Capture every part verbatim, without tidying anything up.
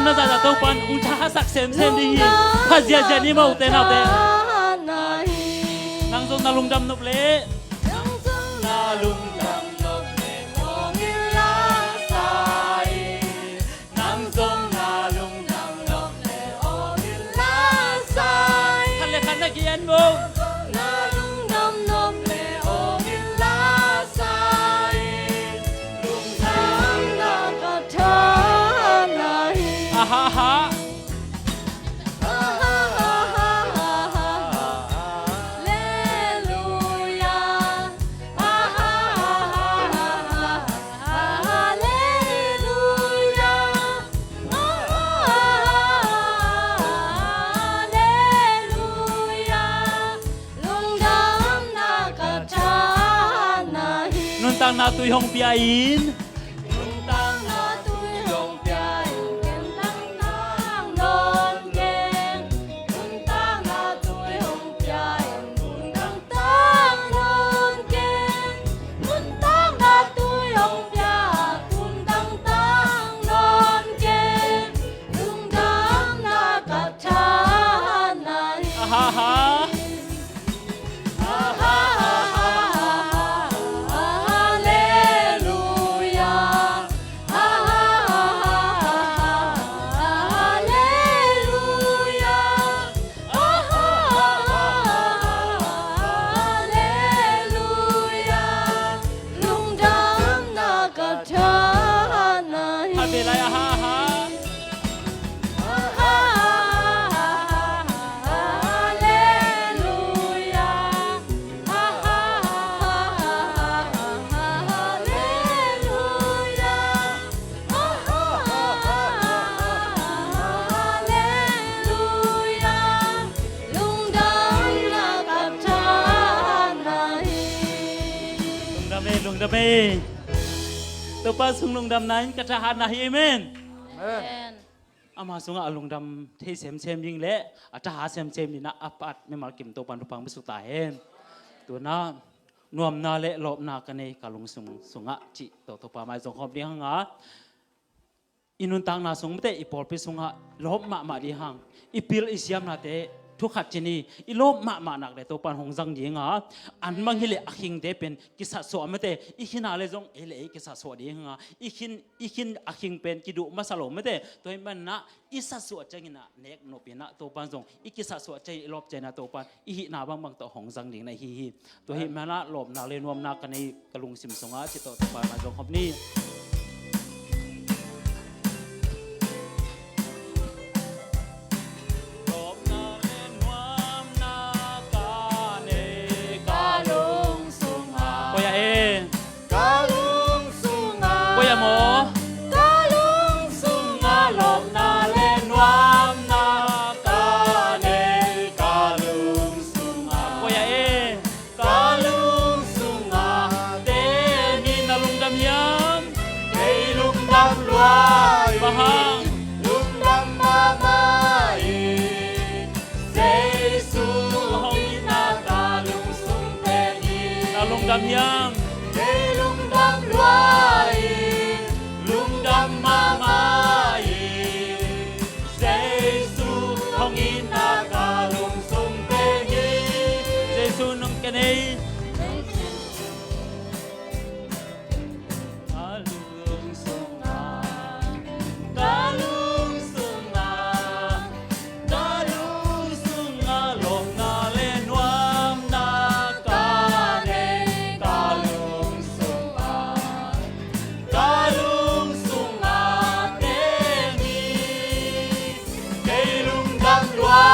Zahzah Topa'n hong thahatsak semsem ding hi. Pha ziahziah ni maw, ute naute. Nang zong na lungdam nop leh. Nang zong na lungdam nop leh hong illa sa hi. Nang zong na lungdam nop leh hong illa sa hi. Khat le khat na ki-en bo. Nang zong na lungdam nop leh hong illa sa hi. Lungdamna ka thahatna hi. Aha, aha. Halleluia. Halleluia. Halleluia. Lungdamna ka thahatna hi. Nuntakna tui hong pia in. Nuntakna tui hong pia in, ken tangtang nawn keng. Nuntakna tui hong pia in, ken tangtang nawn keng. Nuntakna tui hong pia, ken tangtang nawn keng. Lungdamna ka thahatna hi. Aha, aha. Halleluia. Halleluia. Halleluia. Lungdamna ka thahatna hi. Halleluia. Lungdam e, lungdam e. Topa sung lungdamna in ka thahatna hi. Amen. Amen. Ama sungah a lungdam thei semsem ding le a thahat semsem dingin a pat mimal kim Topa'n thupha hong piaksak ta hen. Tu-in ah nuamna le lawpna ka nei ka lungsim sungah cih tawh Topa mai zong khawm ding hang a, i nuntakna sung mite, i pawlpi sungah lawp mahmah ding hang. I pil i siamnate thu khat ci ni, i lawp mahmah nak leh Topa'n hong zang ding a, an mang hi leh a khingte pen kisatsuah mite, i khin a leh zong ei le ei kisatsuah ding hang a, i khin, i khin a khing pen kiduh masa lo mite. Tua ahih manin ah i satsuah ciangin ah nek nop in ah Topa'n zong i kisatsuah ciangin, i lawp ciangin ah Topa'n i hihna bangbang tawh hong zang ding na hi hi. Tua ahih manin ah lawpna le nuamna ka nei ka lungsim sungah cih tawh Topa mai zong khawm ni. Lawpna le nuamna ka nei ka lung sungah. Koi ah e. Ka lung sungah. Koi ah maw. Ka lung sungah lawpna le nuamna ka nei ka lung sungah. Koi ah e. Ka lung sungah teng in na lungdam hiam? Kei lungdam lua ing. Bang hang? Lungdam mahmah ing. Jesu hong itna ka lungsung teng in. Na lungdam hiam? Kei lungdam lua ing, lungdam mahmah ing. Jesu hong itna ka lungsung teng in. Jesu nong ken ei. Ka lungsungah, ka lungsungah, ka lungsungah lawpna le nuamna ka nei ka lungsungah, ka lungsungah teng in. Kei lungdam lua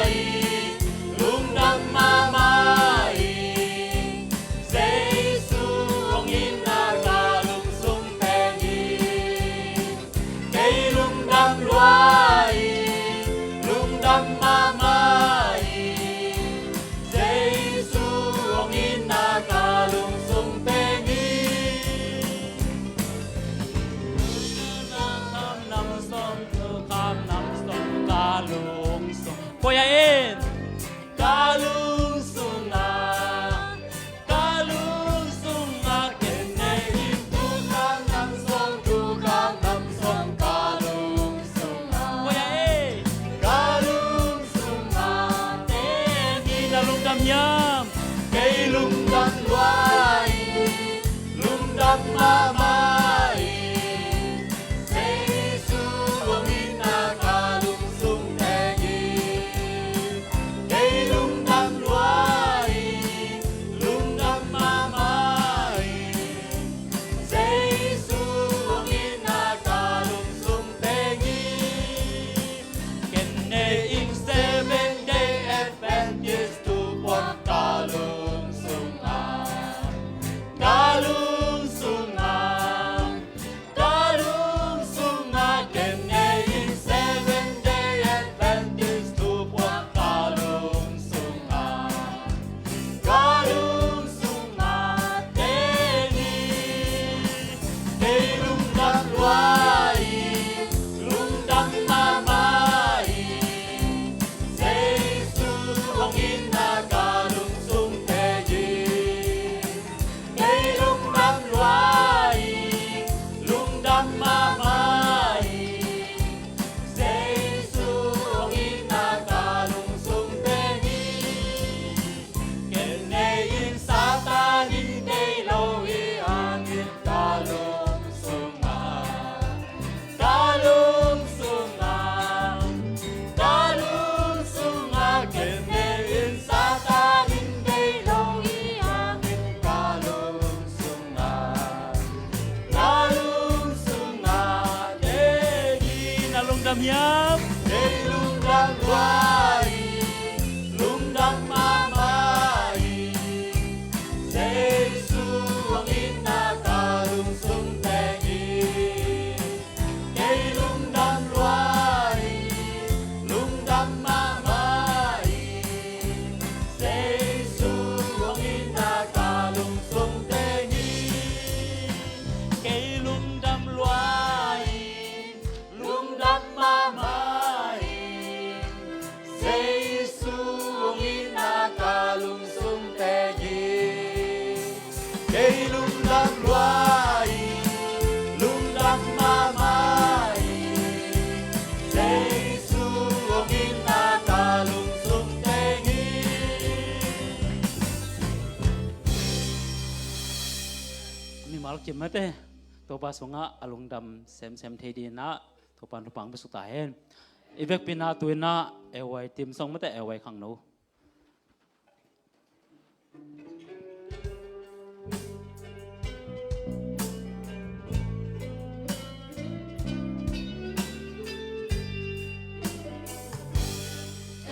ing, lungdam mahmah ing. Jesu hong itna ka lungsung teng in. Kei lungdam lua ing, lungdam mahmah ing. Jesu hong itna ka lungsung teng in. Koi ah e. Ka lungsungah, ka lungsungah ken nei ing. Tukhang nam sung, tukhang nam sung ka lungsungah. Hiam. Kei lungdam lua hi, lungdam mahmah hi. Jesu hangin na ka lungsung teng hi. Kei lungdam lua hi, lungdam mahmah hi. Jesu hangin na ka lungsung teng hi. Ken nei ing Seventh Day Adventist tu puak ka lungsung ah, ka lungsung ah, ka lungsung ah. Ken nei ing Seventh Day Adventist tu puak ka lungsung ah, ka lungsung ah teng hi. Kei lungdam lua hi, lungdam mahmah hi. Jesu hangin na ka lungsung teng hi. Kei lungdam lua hi, lungdam mahmah hi. Jesu hangin na ka lungsung teng hi. Ken nei ing Satan in deih lo hi hangin ka lungsung ah, ka lungsung ah, ka lungsung ah. Ken nei ing Satan in deih lo hi hangin ka lungsung ah, ka lungsung ah teng hi. Na lungdam hiam? Kei lungdam lua hi, lungdam mahmah hi. Jesu hangin na ka lungsung teng hi. Kei lungdam lua hi, lungdam mahmah hi. Jesu hangin na ka lungsung teng hi. Kei lungdam lua hi, lungdam mahmah hi. Jesu hangin na ka lungsung teng hi. Kei lungdam lua hi, lungdam mahmah hi. Jesu hangin na ka lungsung teng hi. Mimal kim mate, Topa sungah a lungdam semsem thei dingin ah Topa in thupha hong pia suk ta hen. I vekpi-in ah tu-in ah A Y team song mate, A Y khangno.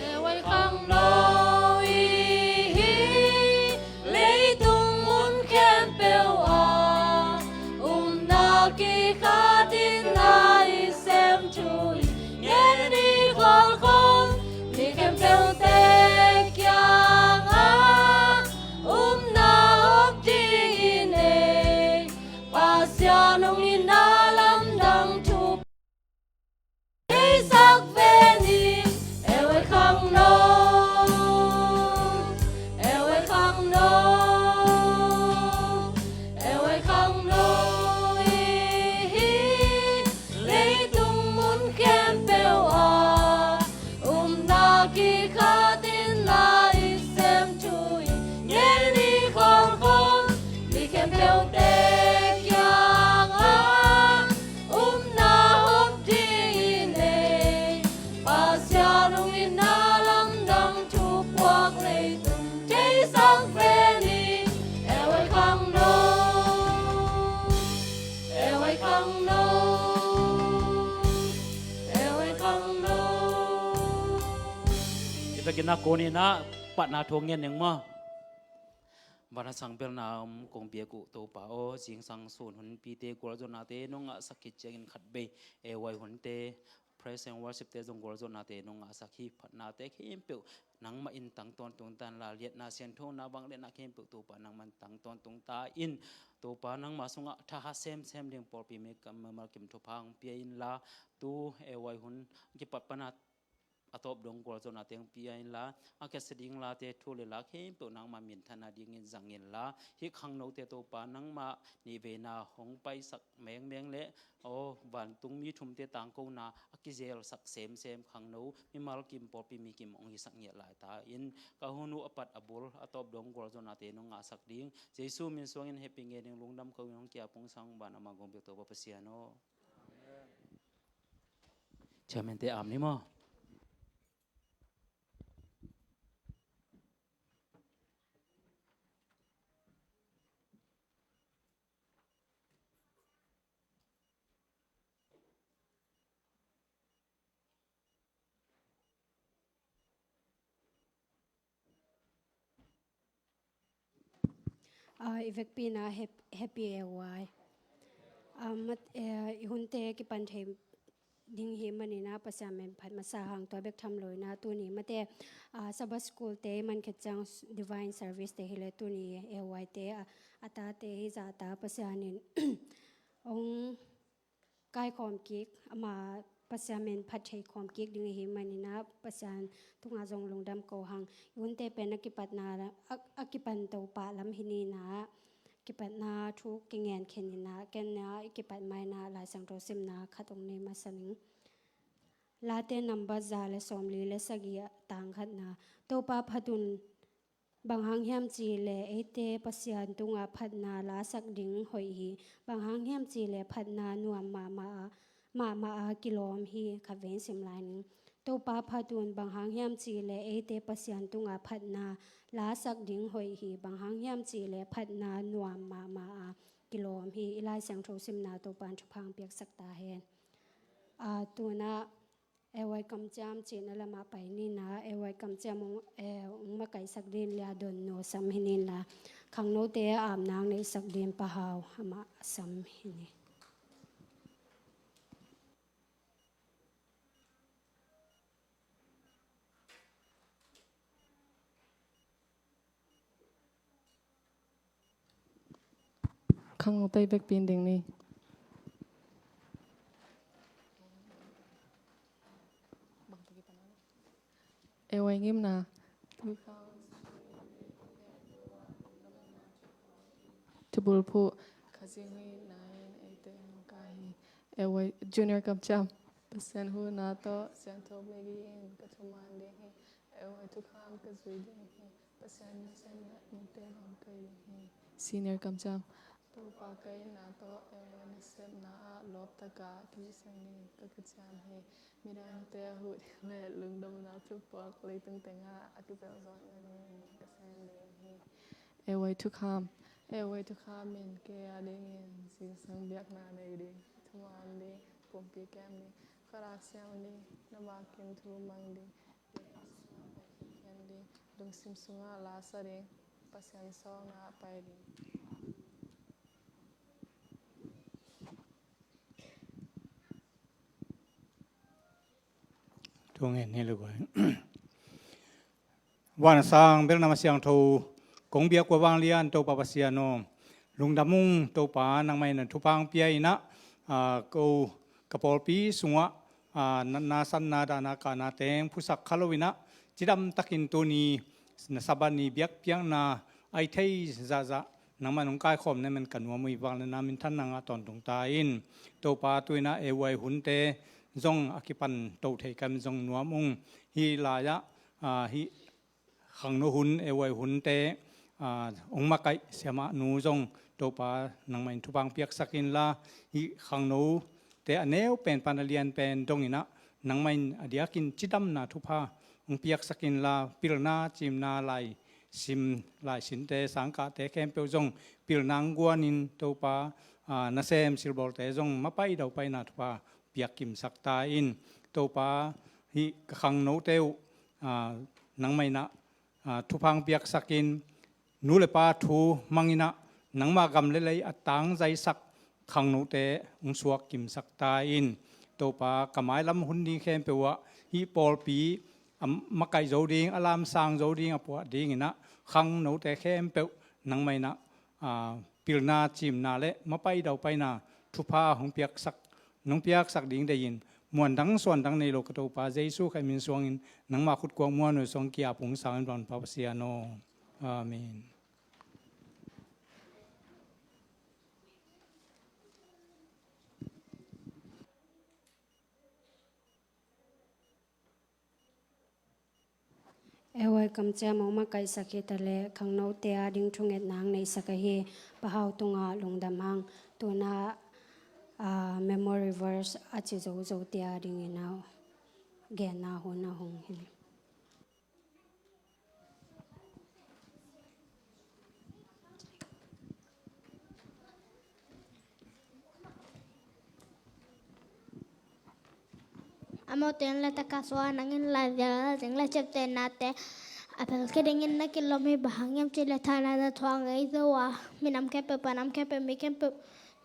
A Y khangno i hi, leitung mun khempeuh ah upna kikhatin na i sem thu in, ngen i kholkhol mi khempeuhte kiangah upna hawm dingin ei Pasian hong itna lamdang thu theisak ve ni. A Y khangno, A Y khangno, A Y khangno i hi, leitung mun khempeuh ah upna kikhatin na i sem thu in, ngen i kholkhol mi khempeuhte kiangah upna hawm dingin ei Pasian hong itna lamdang thu puak leitung theisak ve ni. A Y khangno, A Y khangno, A Y khangno. I vekin ah konin ah patna thu ngen ning maw. Van a sang belna om kong biak uh Topa aw, zingsang sun hunpite gualzawhnate nong ngahsak khit ciangin khatvei A Y hunte, praise and worship te zong gualzawhnate nong ngahsak hi. Phatnate khempeuh nangmah in tang tawntung ta inla, liatna sianthona vangliatna khempeuh Topa nangmah in tang tawntung ta in. Topa nangmah sungah thahat semsem ding pawlpi mimal kim thupha hong pia inla, tu A Y hun kipat pan a a tawp dong gualzawhna teng pia inla, a kiasa ding late thu le la khempeuh nangmah minthanna dingin zang inla, hih khangnote Topa nangmah nihveina hong paisak mengmeng le, aw, vantungmi thumte tangkona a kizelsak semsem khangno mimal kim pawlpi mi kim hong hisak ngiat laita in, ka hun uh a pat a bul a tawp dong gualzawhnate nong ngahsak ding Jesu min suangin hehpih ngen ing. Lungdam ko in hong kia pungsan ban a mangong bek Topa Pasian aw. Chairman te aam ni maw? Ah, i vekpi in ah hep-, happy A Y. Ah, mat-, eh, i hunte kipan thei ding hi manin ah Pasian min phat masa hang tua bek tham lo in ah tuni mate, ah, Sabbath School te i man khit ciang s-, Divine Service te hi le tuni A Y te, ah, a tate hi zahta Pasian in hong kaikhawm kik, ama Pasian min phat thei khawm kik ding ahi manin ah Pasian tungah zong lungdam ko hang. I hunte pen a kipatna, a, a kipan Topa lam hi ni in ah, kipatna thu kingen khin in ah, ken ah i kipat ma in ah Lai Siangtho simna khat hong nei masa ning. Late number za le sawmli le sagih ah tang khatna. Topa phat un, bang hang hiam cih leh eite Pasian tungah phatna lasak ding hoih hi. Bang hang hiam cih leh phatna nuam mahmah a, mahmah a kilawm hi. Khatvei in sim lai ning. Topa phat un, bang hang hiam cih leh eite Pasian tungah phatna lasak ding hoih hi. Bang hang hiam cih leh phatna nuam mahmah a kilawm hi. I Lai Siangtho simna Topa in thupha hong piaksak ta hen. Ah, tu in ah A Y kamciam cihna lamah pai ni in ah, A Y kamciam hong, eh, hong makaihsak ding Lia Don Nu sam hi ni in la, khangnote a aamna hong neihsak ding Pa Hau amah sam hi ni. Khangnote i vekpi in ding ni. A Y ngimna. Thubulphuh. Khazing hi na in eite hong kai hi. A Y junior kamciam. Pasian huhna tawh siangtho Maggie in ka thuman ding hi. A Y thukham ka zui ding hi. Pasian nasepna nungte hong kai ding hi. Senior kamciam. Topa ka itna tawh A Y nasepna ah lawptak a kizang ding ka kiciam hi. Midangte a huh ding le lungdamna thupuak leitung tengah a kizelzawhna dingin ka sem ding hi. A Y thukham. A Y thukham in kei a dingin zingsang biakna nei ding, thuman ding, pumpi kem ding, khuarak siam ding, na makin thu mang ding, lungsim sungah la sa ding, Pasian sawlna ah pai ding. Thu ngen hi lo guai. Van a sang bel na ma siangtho kong biak ua vanglian Topa Pasian aw, lungdam ung Topa, nangmah in na thupha hong pia in ah, ah, ko ka pawlpi sungah, ah, na, na sanna dahna kahna teng phusak kha lo in ah, cidam takin tuni na Sabbath ni biakpiakna a i thei zahzah nangmah in hong kaikhawm na man ka nuam uh hi. Vangliatna minthanna ngah tawntung ta in. Topa tu in ah A Y hunte zong a kipan to thei ka man zong nuam ung. Hih lai-ah, ah, hih khangno hun, A Y hunte, ah, hong makaih siamah nu zong Topa nangmah in thupha hong piaksak inla, hih khangnote a neu pen pan a lian pen dong in ah nangmah in a diakin cidamna thupha hong piaksak inla, pilna, cimna, lai sim, lai sinte, sangkahte khempeuh zong pilna hong guanin Topa, ah, nasem silbawlte zong mapai daupaina thupha piak kimsak ta in. Topa hih ka khangnote uh, ah, nangmah in ah, ah, thupha hong piaksak in, nu le pa thu mang in ah nangmah gam le lei a tangzaisak khangnote hong suak kimsak ta in. Topa ka mailam hun ding khempeuh ah hih pawlpi a makaih zo ding, a lamsang zo ding, a puah ding in ah khangnote khempeuh nangmah in ah, ah, pilna, cimna le mapai daupaina thupha hong piaksak, nong piaksak ding deihin muan dang suan dang nei lo ka Topa Jesu Khrih min suangin nangmah khutkuang muan uh suang kia pung sangin vanpa Pasian aw. Amen. Ewe kamciam hong makaihsak hi ta le khangnote a ding thungetna hong neisak ahi. Pa Hau tungah lungdam hang. Tuna, ah, memory verse a ci zozote a dingin a genna hun a hong hi. Amaute in la taka sua nangin la zia zing la chepte nate a pel ke dingin na kilom hi. Bang hang hiam cih le thana na thuang ei zo a, minam khempeuh, panam khempeuh, mi khempeuh,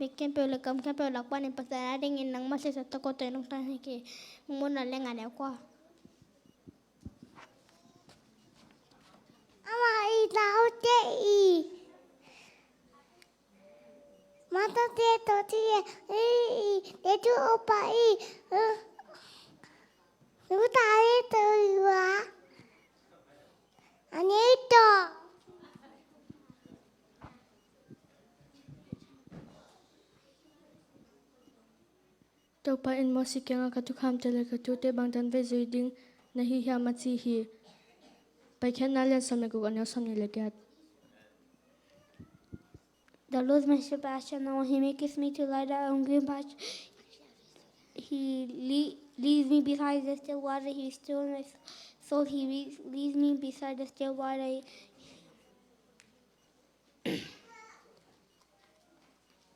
mi khempeuh le kam khempeuh lak panin Pasian a dingin nangmah sisa toko te nungta hi ki. Mungmuna le nga neu kua. Ama i taute i. Mata te to ti e i i te tu opa i. Nuta e to i wa. Ani to. Topa in Mosi kiangah ka thukhamte le ka thute bangtan vei zui ding na hi hiam a ci hi. Paikhiatna lian sawm le guk a neu sawm nih le giat. The Lord is my shepherd, I shall not want. He maketh me to lie down in green pastures. He le- leads me beside the still water. He restores my soul. He re- leads me beside the still water.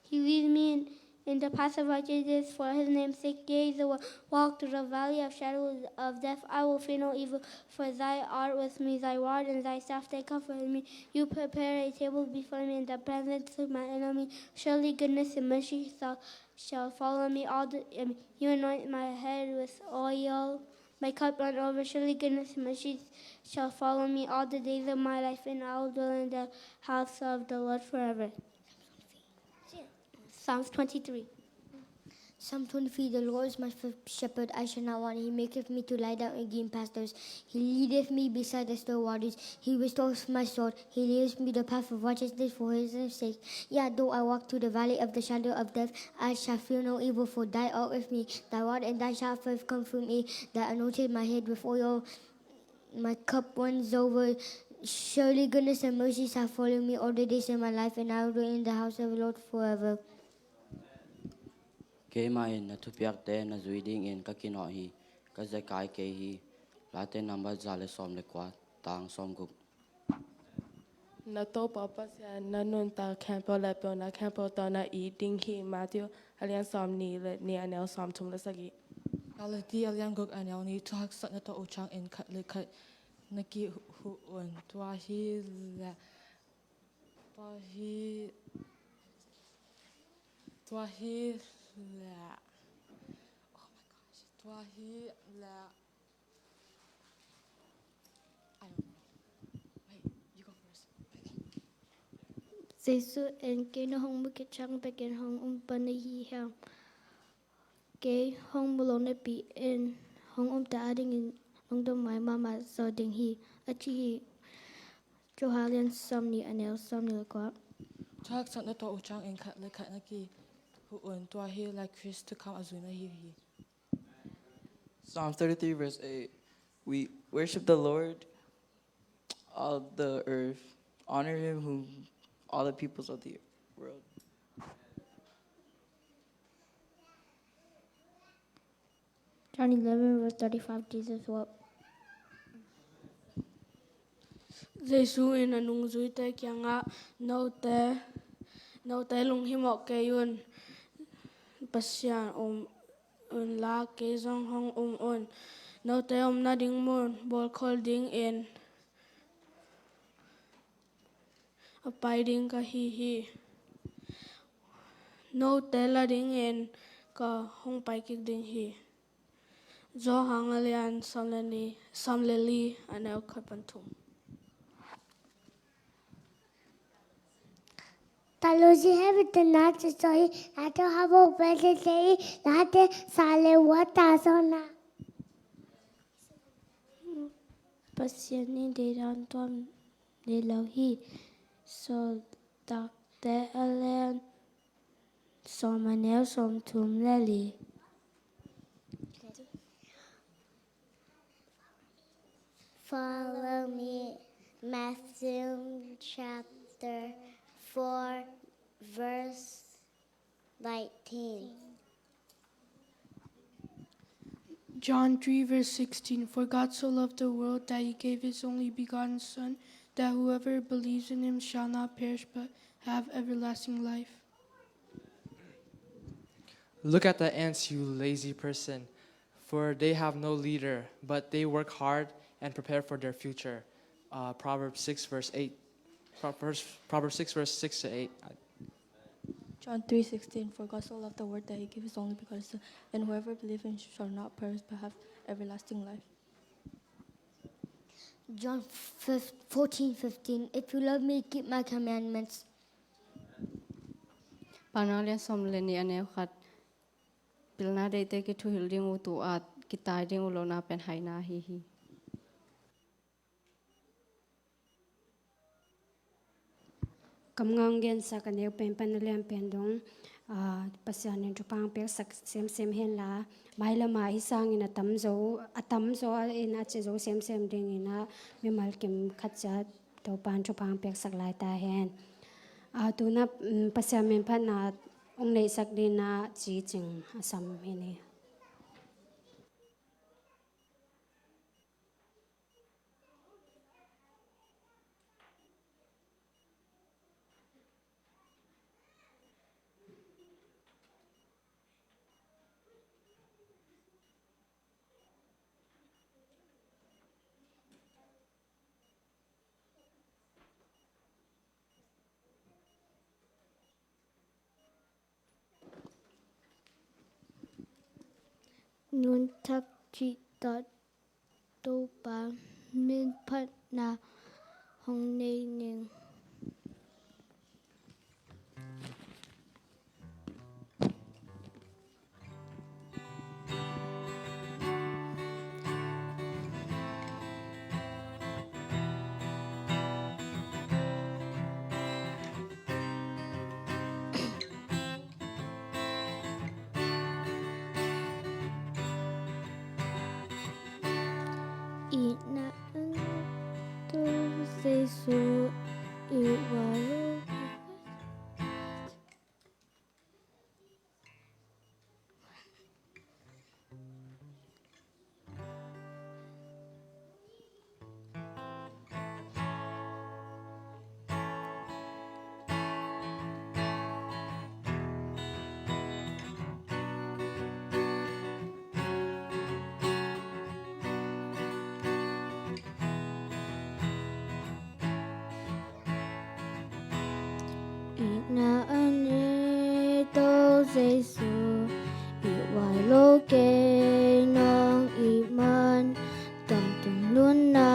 He leads me in, in the path of righteousness for his name's sake. Yea, though I walk through the valley of shadows of death, I will fear no evil, for thou art with me. Thy rod and thy staff, they comfort me. You prepare a table before me in the presence of my enemy. Surely goodness and mercy shall, shall follow me all the, um, you anoint my head with oil. My cup run over. Surely goodness and mercy shall follow me all the days of my life, and I will dwell in the house of the Lord forever. Psalms twenty-three. Psalm twenty-three. The Lord is my f- shepherd, I shall not want. He maketh me to lie down in green pastures. He leadeth me beside the still waters. He restores my soul. He leadeth me the path of righteousness for his name's sake. Yea, though I walk through the valley of the shadow of death, I shall fear no evil, for thou art with me. Thy rod and thy staff have comforted me. Thou anointed my head with oil. My cup runs over. Surely goodness and mercy shall follow me all the days of my life, and I will dwell in the house of the Lord forever. Keimah in na thupiakte na zui dingin ka kinawh hi, ka zekai kei hi. Late number za le sawm le kua, tang sawm guk. Na Topa Pasian, na nuntak khempeuh le peuhna khempeuh tawh na it ding hi. Matthew a lian sawm nih le nih a neu sawm thum le sagih. Galati a lian guk a neu nih. Thuhaksatna tawh uh ciangin khat le khat na kihuh un. Tua hi le, tua hi, tua hi le, oh my gosh, tua hi le. Jesu in, kei na hong mu khit ciang bekin hong um pan na hi hiam? Kei hong mu lo napi in hong umte adingin lungdam mahmah zaw ding hi, a ci hi. Johan a lian sawm nih a neu sawm nih le kua. Thuhaksatna tawh uh ciangin khat le khat na kihuh un. Tua hi le Khrist thukham a zuina hi hi. Psalm thirty-three, verse eight. We worship the Lord, all the earth. Honor him, whom all the peoples of the world. John eleven, verse thirty-five, Jesus wept. Jesu in a nungzuite kiangah, note, note lunghimawh kei un, Pasian um unla kei zong hong um un. Note omna ding mun bawlkhol dingin a pai ding ka hi hi. Note la dingin ka hong pai kik ding hi. Johan a lian sawm le nih, sawm le li a neu khat pan thum. Talusi hebi tena ci so hi, nate habo pe te te hi, nate sale wata so na. Pasian in deidan tuam dei lo hi. Sawltakte a lian sawm, a neu sawmthum le li. Follow me, Matthew chapter four, verse nineteen. John three, verse sixteen, "For God so loved the world that he gave his only begotten Son, that whoever believes in him shall not perish but have everlasting life." Look at the ants, you lazy person, for they have no leader, but they work hard and prepare for their future. Uh, Proverbs six, verse eight. Proverbs, Proverbs six, verse six to eight. John three sixteen, "For God so loved the world that he gave his only begotten Son, and whoever believes in him shall not perish but have everlasting life." John fourteen fifteen, "If you love me, keep my commandments." Paunak lian sawm le nih, a neu khat. Pilna deihte kithuhilh ding uh, tu-a kitai ding uh lohna pen haina ahi hi. Kamnga hong gensak a neu pen pan a lian pen dong, ah, Pasian in thupha hong piaksak semsem henla, mailam ah hih sangin a tamzaw, a tamzaw in a ciah zo semsem dingin ah mimal kim khat ciat Topa'n thupha hong piaksak lai ta hen. Ah, tu-in ah, mm, Pasian min phatna hong neihsak dingin ah ci cing a sam hi ni. Nuntak cih tawh Topa min phatna hong nei ning. Itna an to Jesu, i walo. Itna an i to Jesu, i wai lo kei nong it man, tawntung nunna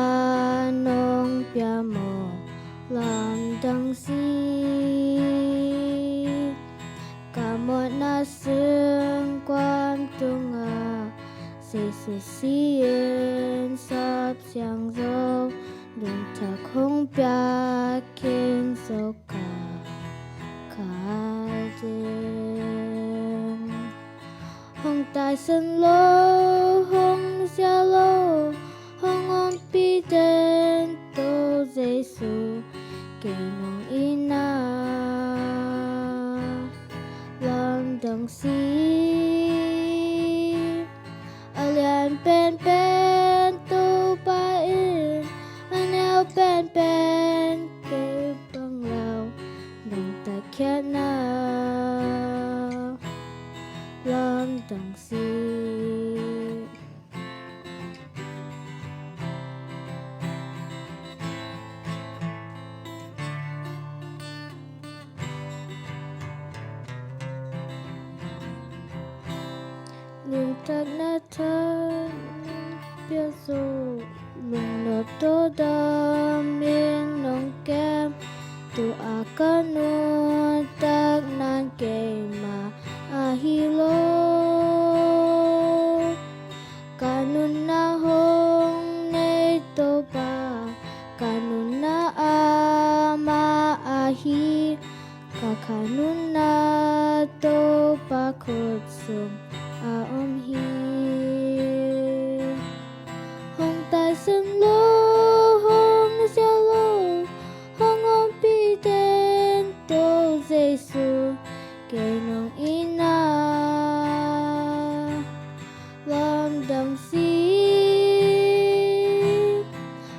nong pia mawk lamdang si. Ka mawhna sung kuam tungah Jesu si-in sap siang zo, lungtak hong piak khin zo ka kha ding. Hong taisan lo, hong sia lo, hong ompih den to Jesu, kei nong itna lamdang si. A lian penpen Topa in, a neu penpen kei bang lau, nungta khiatna lamdang si. Lungtatna tha nong pia zo, lungnop tawh dam in nong kem, tu-a ka nun keimah ahi lo. Ka nunna hong nei Topa, ka nunna amah ahi. Ka kha nunna Topa khut sung a om hi. Hong taisan lo, hong sia lo, hong ompih den To Jesu, kei nong itna lamdang si.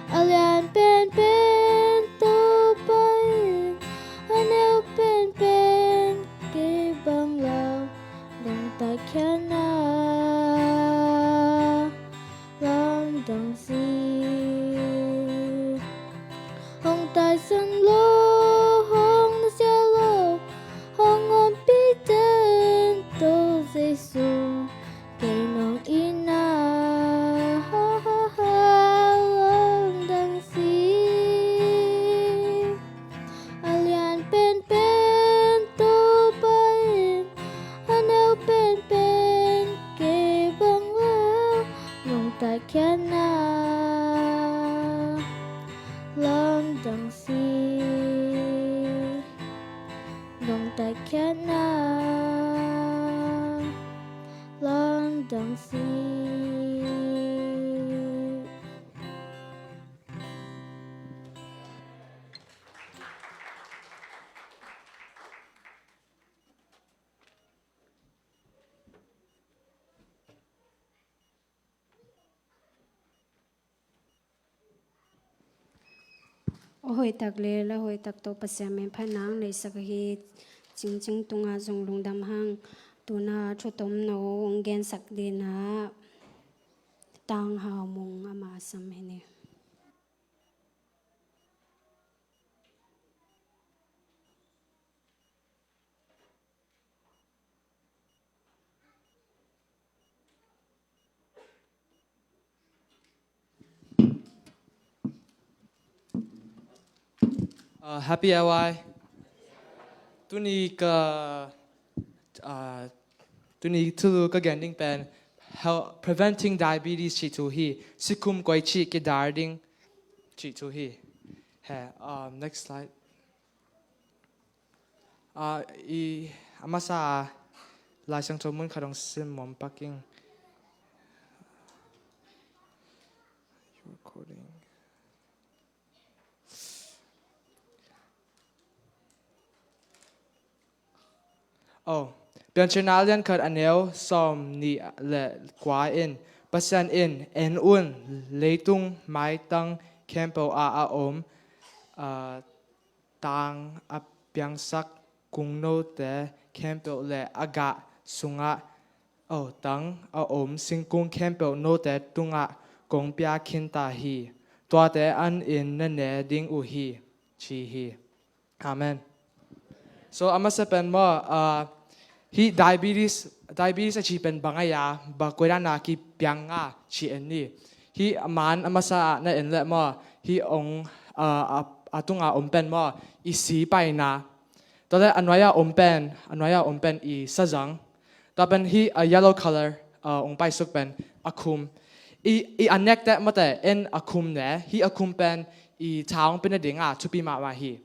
A lian penpen Topa in, a neu penpen kei bang lau, nong tatkhiatna lamdang si. Hong taisan lo, hong sia lo, hong ompih den To Jesu, kei nong itna lamdang si. A lian penpen Topa in, a neu penpen kei bang lau, nong tatkhiatna lamdang si. Nong tatkhiatna lamdang si. A hoihtak le la hoihtak tawh Pasian min phatna ang leisak ahi. Cingcing tungah zong lungdam hang. Tuna thu tomno hong gensak dingin ah Tang Hau Mung amah a sam hi ni. Uh, happy L Y. Tuni ka, uh, tuni thulu ka gen ding pen, how, preventing diabetes cih thu hi, sikhum koi cih kidar ding cih thu hi. He, um, next slide. Ah, i, a masa a, Lai Siangtho mun khat hong sim mawk pak ing. Recording. Oh, Piancilna a lian khat a neu sawm nih le kua in, Pasian in, en un, leitung maitang khempeuh ah a om, ah, tang a piangsak kungnote khempeuh le a gah sungah, oh, tang a om singkung khempeuh note tungah kong pia khin ta hi. Tuate an in na ne ding uh hi, ci hi. Amen. So, a masa pen maw, ah, hih diabetes, diabetes a ci pen bang a hi a, bang koi dan a kipiang a ci en ni. Hih a man a masa ah na en leh maw, hih ong, ah, a, a tunga om pen maw, i si paina. Tua leh a nuai a om pen, a nuai a om pen i sazang. Tua pen hih a yellow color, ah, ong paisuk pen a khum. I, i a nek teh mawte en a khum ne, hih a khum pen i tha ong pia nading a thupi mahmah hi.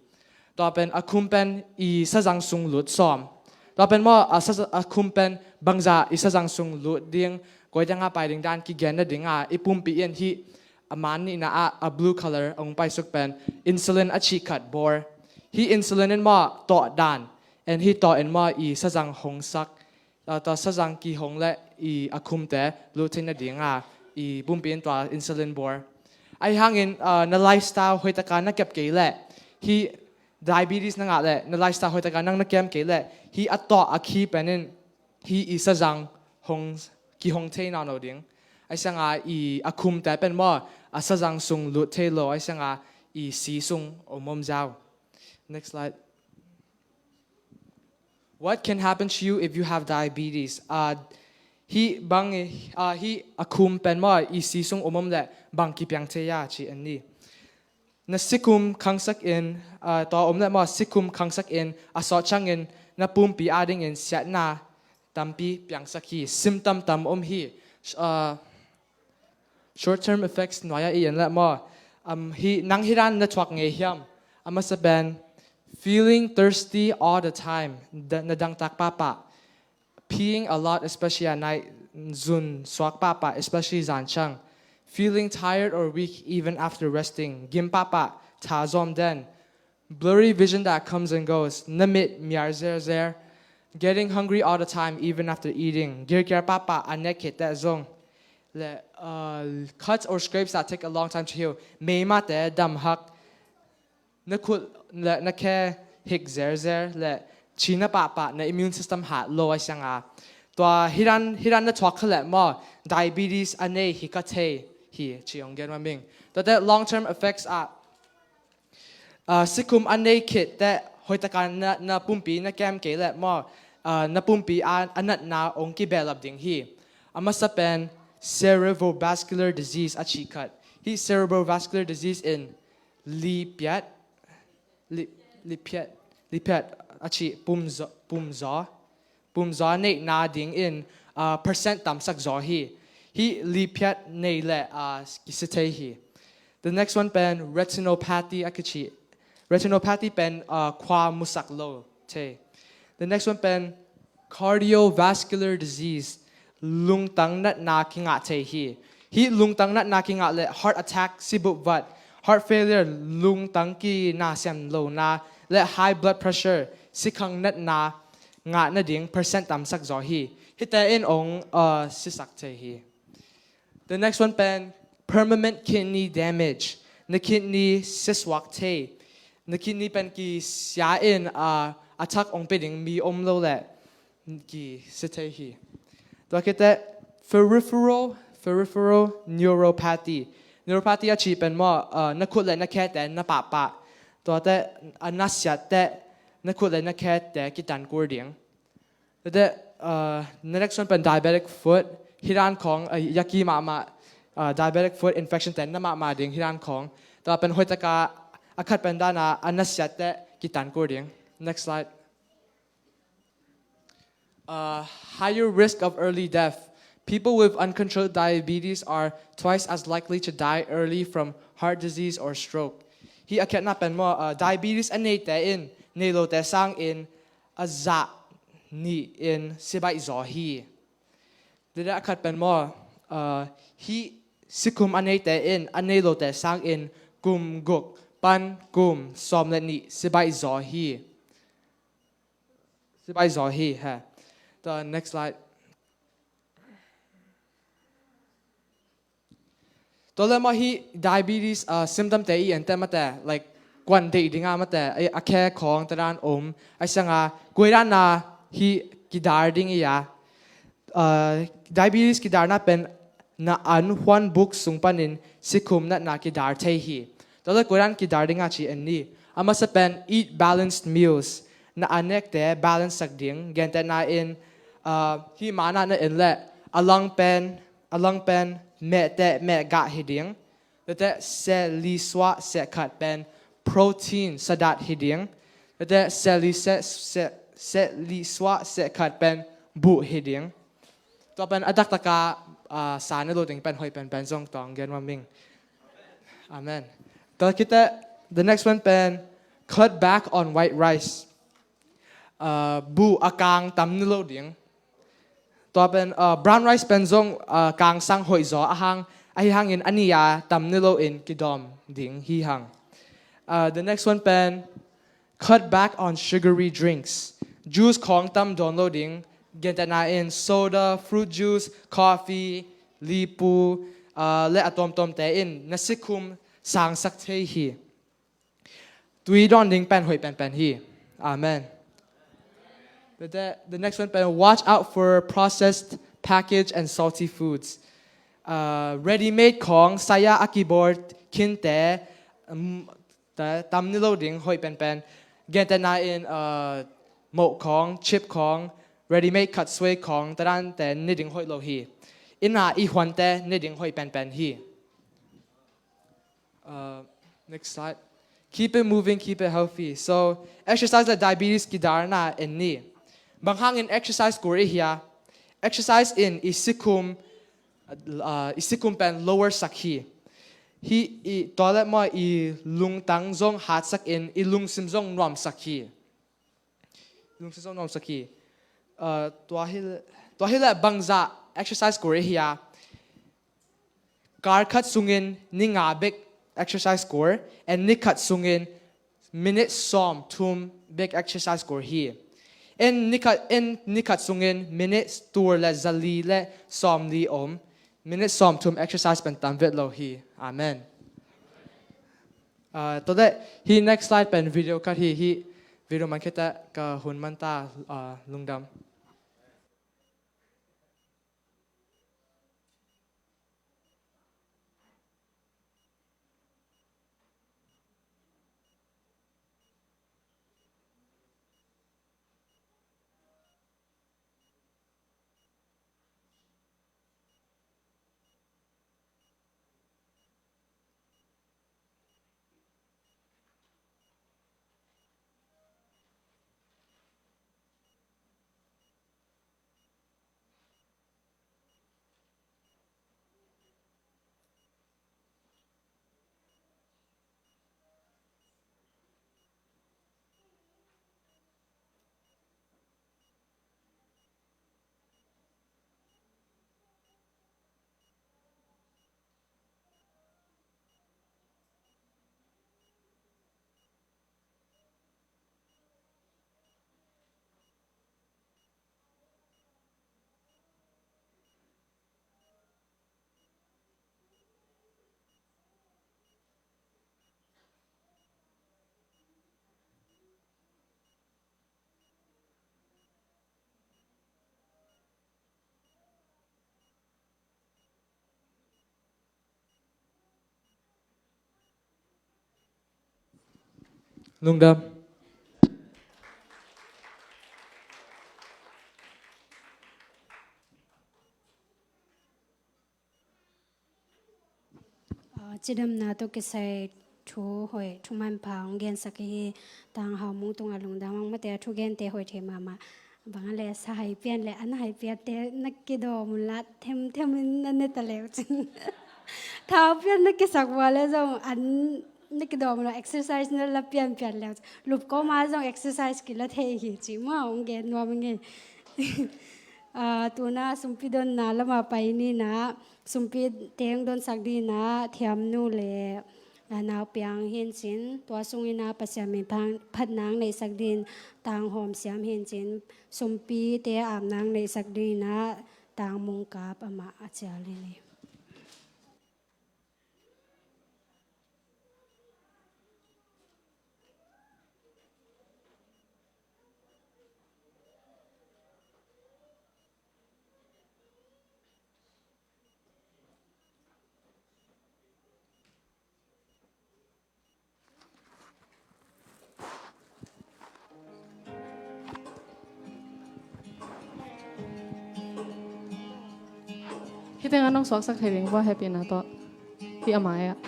Tua pen a khum pen i sazang sung lut sawm. Tua pen maw a sa, a khum pen bangzah i sazang sung lut ding, koi dang a pai ding dan kigen nading a i pumpi in hih a man nihna ah a blue color ong paisuk pen insulin a cih khat bor. Hih insulin in maw tawh dan, en hih tawh in maw i sazang hong sak. Ah, tua sazang kihong le i a khumte lut theih nading a i pumpi in tua insulin bor. Ahi hangin, ah, na lifestyle hoih taka na kep kei leh, hih diabetes na ngah leh, na lifestyle hoih taka nang na kem kei leh, hih a tawh a khi pen in hih i sazang hong, kihong thei nawnlo ding. Ahi ciang a i a khumte pen maw a sazang sung lut thei lo, ahi ciang a i si sung om om ziau. Next slide. What can happen to you if you have diabetes? Ah, hih bang, ah, hih a khum pen maw i si sung om om leh bang kipiang thei a ci en ni. Na sikhum khangsak in, ah, tua om leh maw sikhum khangsak in a sawt ciangin na pumpi adingin siatna tampi piangsak hi. Sim tamtam om hi. Uh, short term effects nuai-ah i en leh maw, um, hi, nang hi dan na thuak ngei hiam? A masa pen, feeling thirsty all the time, na dangtak pahpah. Peeing a lot, especially at night, zun suak pahpah, especially zan ciang. Feeling tired or weak even after resting, gim pahpah, tha zawm den. Blurry vision that comes and goes, na mit miar zerzer. Getting hungry all the time, even after eating, girkiar pahpah, a nek khit teh zong. Le, uh, cuts or scrapes that take a long time to heal, meimahte damhak. Na khut le na khe hik zerzer le cina pahpah, na immune system hat lo a siang a. Tua hi dan, hi dan na thuak kha leh maw, diabetes a nei hi kha thei hi, ci hong gen mah ing. Tuate long term effects ah, uh, sikhum a nei khit teh hoihtaka na, na pumpi na kem kei leh maw, uh, na pumpi a, a natna hong kibehlap ding hi. A masa pen cerebrovascular disease a cih khat. Hi cerebrovascular disease in liphiat, li, liphiat, liphiat a cih pumzaw, pumzaw, pumzaw neihna dingin, uh, percent tamsak zaw hi. Hi liphiat nei leh, uh, kisi thei hi. The next one pen retinopathy a kici. Retinopathy pen, uh, khua musak lo thei. The next one pen cardiovascular disease, lungtang natna kingah thei hi. Hi lungtang natna kingah le heart attack, sibup vat, heart failure, lungtang kinasiam lona, le high blood pressure, sikhang natna ngah nading percent tamsak zaw hi. Hihte in hong, uh, sisak thei hi. The next one pen permanent kidney damage. Na kidney siasuak thei. Na kidney pen kisia in, uh, a thak hong pia ding mi om lo leh kisia thei hi. Tua khit teh peripheral, peripheral neuropathy. Neuropathy a cih pen maw, uh, na khut le na khete na pahpah. Tuate a na siat teh na khut le na khete kitan kur ding. Tuate, uh, na next one pen diabetic foot. Hi dan khawng, uh, yaki mahmah, uh, diabetic foot infection te na mahmah ding hi dan khawng. Tua pen hoihtaka a khat pen dan a, a na siat teh kitan kur ding. Next slide. Uh, higher risk of early death. People with uncontrolled diabetes are twice as likely to die early from heart disease or stroke. Hi a khiatna pen maw, uh, diabetes a neite in, nei lote sangin a zah nih in sibaih zaw hi. Dede a khat pen maw, uh, hi sikhum a neite in, a nei lote sangin kum guk pan kum sawm le nih sibaih zaw hi. Sibaih zaw hi, ha. The next slide. Tua le maw hi diabetes, uh, symptom te i en teh mate, like, kuan deih dinga mate, a, a khe khawng te dan om, a siang a, koi dan a hi kidar ding i a. Uh, diabetes kidarna pen na an huan buk sung panin sikhum natna kidar thei hi. Tua le koi dan kidar dinga ci en ni. A masa pen eat balanced meals. Na an nekte balance sak ding. Gentehna in, uh, hi mana na en le a lang pen, a lang pen meh teh meh gah hi ding. Tuate seh li suah seh khat pen protein sadat hi ding. Tuate seh li seh, seh, seh li suah seh khat pen buh hi ding. Tua pen a daktaka, ah, sa ne lo ding pen hoih penpen zong tawng gen mah ing. Amen. Tua khit teh, the next one pen cut back on white rice. Ah, buh a kang tam ne lo ding. Tua pen, ah, brown rice pen zong, ah, kang sang hoih zaw a hang, ahi hangin a ni a tam ne lo in kidawm ding hi hang. Ah, the next one pen cut back on sugary drinks. Juice khawng tam dawn lo ding. Gentehna in soda, fruit juice, coffee, lipu, ah, le a tawmtawmte in na sikhum sangsak thei hi. Tui dawn ding pen hoih penpen hi. Amen. The, the next one pen, watch out for processed, packaged and salty foods. Uh, ready-made khawng, sai-a a kibawl khinte, um, ta, tam ne lo ding hoih penpen. Gentehna in, uh, moh khawng, chip khawng, ready-made khat suai khawng, ta dante ne ding hoih lo hi. Inn a i huante ne ding hoih penpen hi. Uh, next slide. Keep it moving, keep it healthy. So exercise le diabetes kidarna en ni. Bang hangin exercise kul i hia? Exercise in i sikhum, uh, i sikhum pen lower sak hi. Hi i toilet maw i lungtang zong hatsak in i lungsim zong nuamsak hi. Lungsim zong nuamsak hi. Uh, tua hi, tua hi le bangza exercise kul i hia? Kal khat sungin ni nga bek exercise kul, and ni khat sungin minute sawm thum bek exercise kul hi. En ni khat, en ni khat sungin minute tul le zali le sawm li om, minute sawm thum exercise pen tam vet lo hi. Amen. Uh, tua le hi next slide pen video khat hi, hi video man khita ka hun man ta, uh, lungdam. Lungdam. Ah, cidamna tawh kisai thu hoih, thu manpha hong gensak hi. Tang Hau Mung tungah lungdam. Mangmate a thugente hoih thei mahmah. Bang a le sa hai pian le an hai piante na kidawm un la, themthem in na ne ta leu cin. Thau pian na kisak vua le zong an na kidawm un la, exercise na la pianpian leu cin. Lup kawma zong exercise kila thei hi ci maw, hong gen nuam ing ei. Ah, tuna sumpi donna lamah pai ni na, sumpi teng donsak dina Thiamnu le, ah, Naupiang hi in cin, tua sungin a Pasian min phat nang neihsak din Tang Hawm Siam hi in cin, sumpite ap nang neihsak dina Tang Mung Kap amah a cial hi ni. Hih teng a nong suaksak thei ding vua, happy na tawh. Hih a mai ah.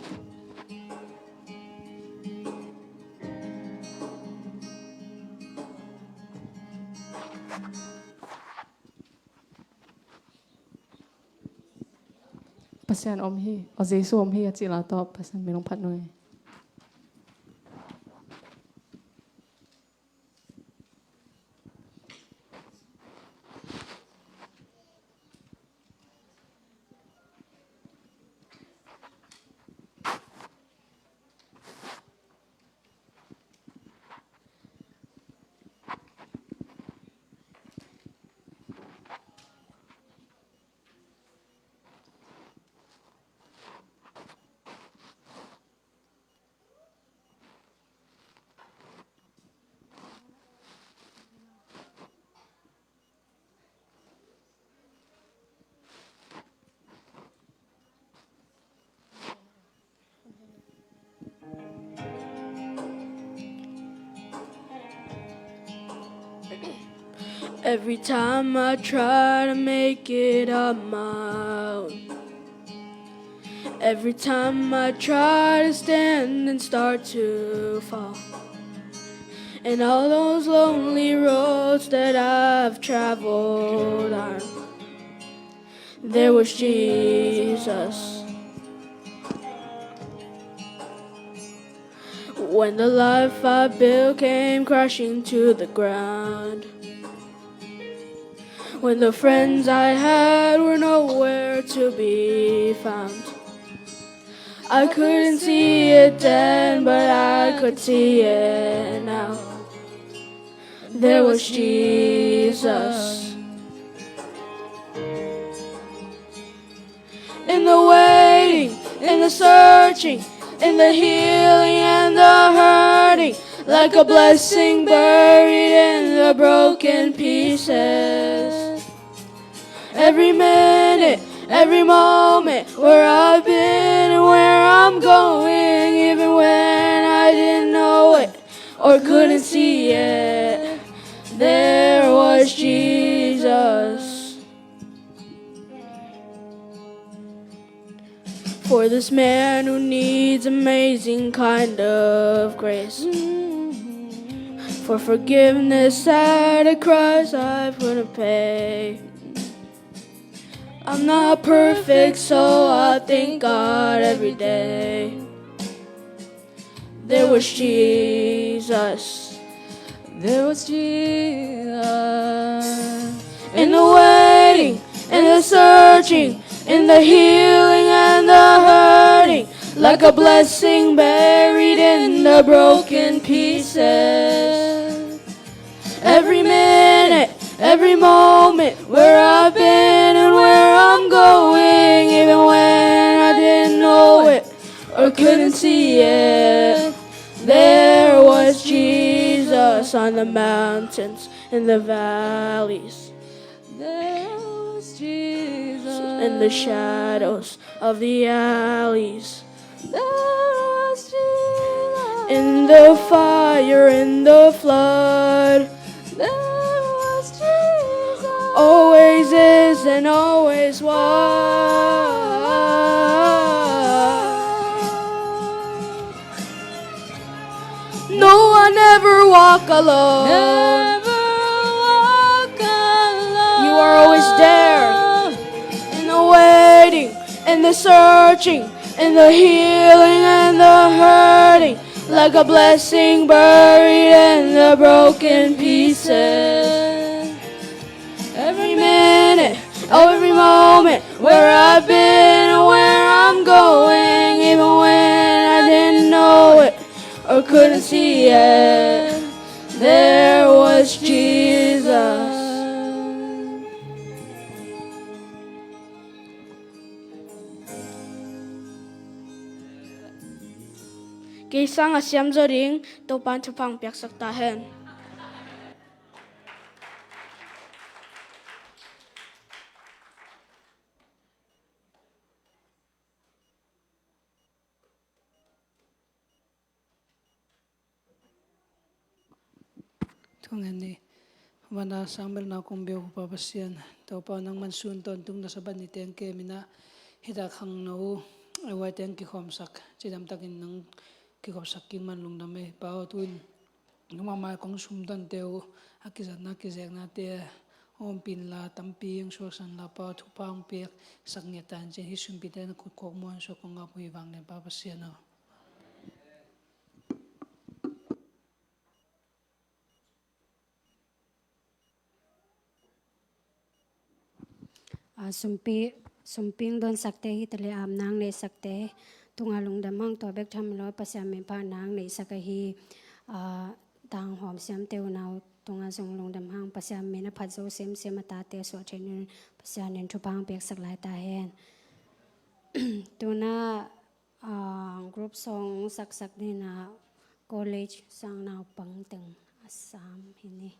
Pasian om hi, aw Jesu om hi a cih la tawh Pasian min hong phat nuam hi. Every time I try to make it up my own, Every time I try to stand and start to fall, and all those lonely roads that I've traveled on, there was Jesus. When the life I built came crashing to the ground, when the friends I had were nowhere to be found, I couldn't see it then, but I could see it now. There was Jesus. In the waiting, in the searching, in the healing and the hurting, like a blessing buried in the broken pieces. Every minute, every moment, where I've been and where I'm going, even when I didn't know it or couldn't see it, there was Jesus. For this man who needs amazing kind of grace, for forgiveness at a price I couldn't pay. I'm not perfect, so I thank God every day. There was Jesus. There was Jesus. In the waiting, in the searching, in the healing and the hurting, like a blessing buried in the broken pieces. Every minute, every moment, where I've been and where I'm going, even when I didn't know it or couldn't see it, there was Jesus. On the mountains, in the valleys, there was Jesus. In the shadows of the alleys, there was Jesus. In the fire, in the flood, there was Jesus. Always is and always was. No, I never walk alone. Never walk alone. You are always there. In the waiting, in the searching, in the healing and the hurting, like a blessing buried in the broken pieces. Every minute, every moment, where I've been and where I'm going, even when I didn't know it or couldn't see it, there was Jesus. Kei sang a siam zo ding, Topan thupha piaksak ta hen. Thungen ni. Vana sang bel na kong biak uh Pa Pasian, Topa nangman sun tawntung na Sabbath ni teng kem in ah, hita khangno uh, ei huai teng kikhawmsak, cidamtakin nang kikhawmsak kik man lungdam ei Pa aw. Tu-in nangmah mai kong sumdonte uh a kizatna kizeknate ompih inla, tampi hong suaksak inla Pa aw, thupha hong piaksak ngiat ta in ci-in hih sumpite na khut khuak muan suak kong ap uh hi vang lian Pa Pasian aw. A, sumpi, sumpi hong donsakte hi ta leh, a, nang neihsakte tunga lungdam hang. Tua bek tham lo, Pasian min pha nang neihsak ahi, a, tang hawm siamte unau tunga zong lungdam hang. Pasian min a phat zo semsem a tate suah theih nading Pasian in thupha hong piaksak lai ta hen. Tuna, a, group song saksak dingin ah college sang naupang teng a sam hi ni.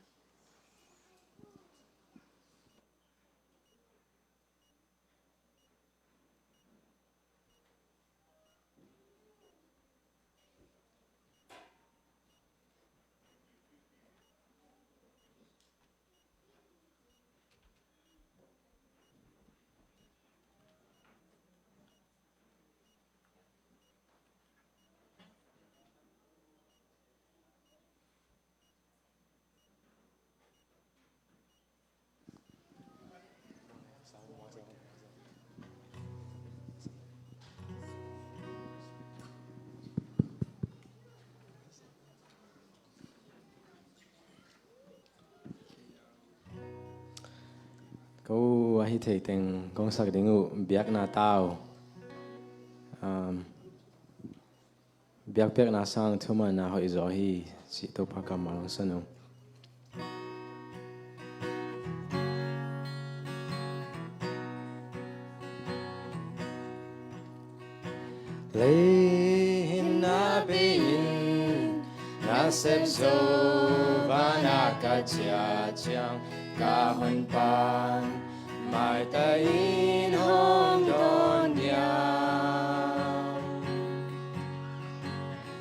Hih thei teng kong sak ding uh, biakna tau. Um, biakpiakna sang thumanna hoih zaw hi, cih Topa kammal hong san ung. Leihin na bei-in na sep zo, vanah ka ciah ciang ka honpa maitai in hong dawn diam.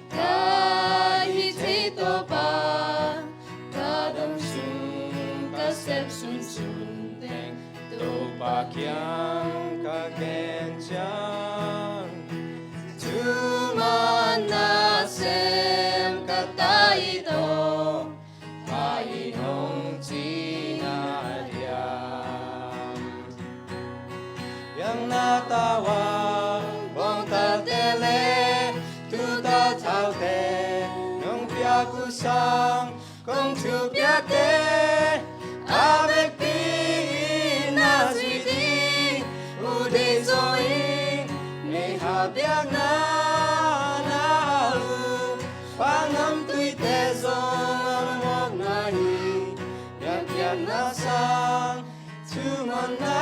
Ka hih thei Topa, ka dam sung ka sep sunsun teng Topa kiang ka gen ciang, thuman na sem ka tai tawh, Pa in hong cihna diam. Biakna tau a bawngtalte le tuutal thaute nong piak uh sang, kong thupiakte a vekpi in na zuih ding uh deih zaw ing. Meihal biakna na hal uh, paknamtuite zong a mawkna hi. Biakpiakna sang thumanna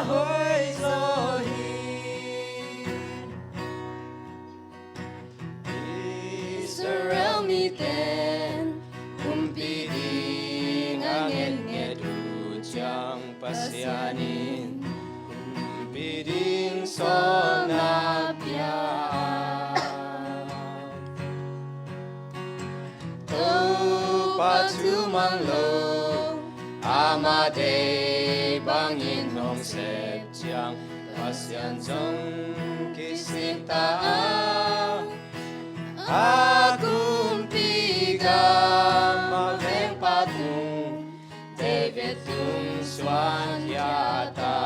hoih zaw hi. Israel miten kumpi ding a ngetnget uh ciang, Pasian in kumpi ding sawlna pia. Topa thu mang lo, amah deih bangin hong sep ciang, Pasian zong kisik ta a, a kumpi gam a veng patung David tung suan khia ta.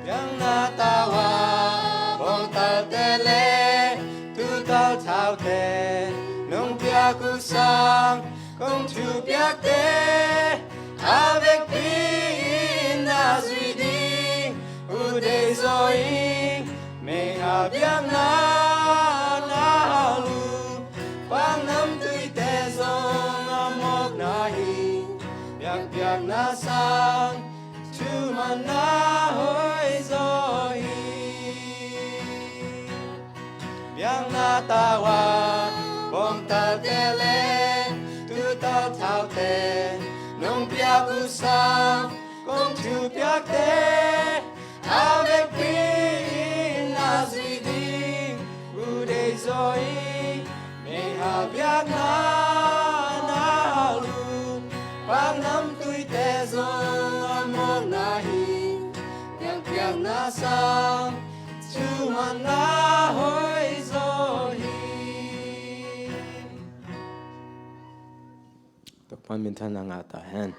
Biakna tau a bawngtalte le tuutal thaute nong piak uh sang, kong thupiakte a vekpi in na zuih ding uh deih zaw ing. Meihal biakna na hal uh, paknamtuite zong a mawkna hi. Biakpiakna sang thumanna hoih zaw hi. Biakna tau a bawngtalte le tuutal thaute nong piak uh sang, kong thupiakte a vekpi in na zuih ding uh deih zaw ing. Meihal biakna na hal uh, paknamtuite zong a mawkna hi. Biakpiakna sang thumanna hoih zaw hi. Topa'n minthanna ngah ta hen.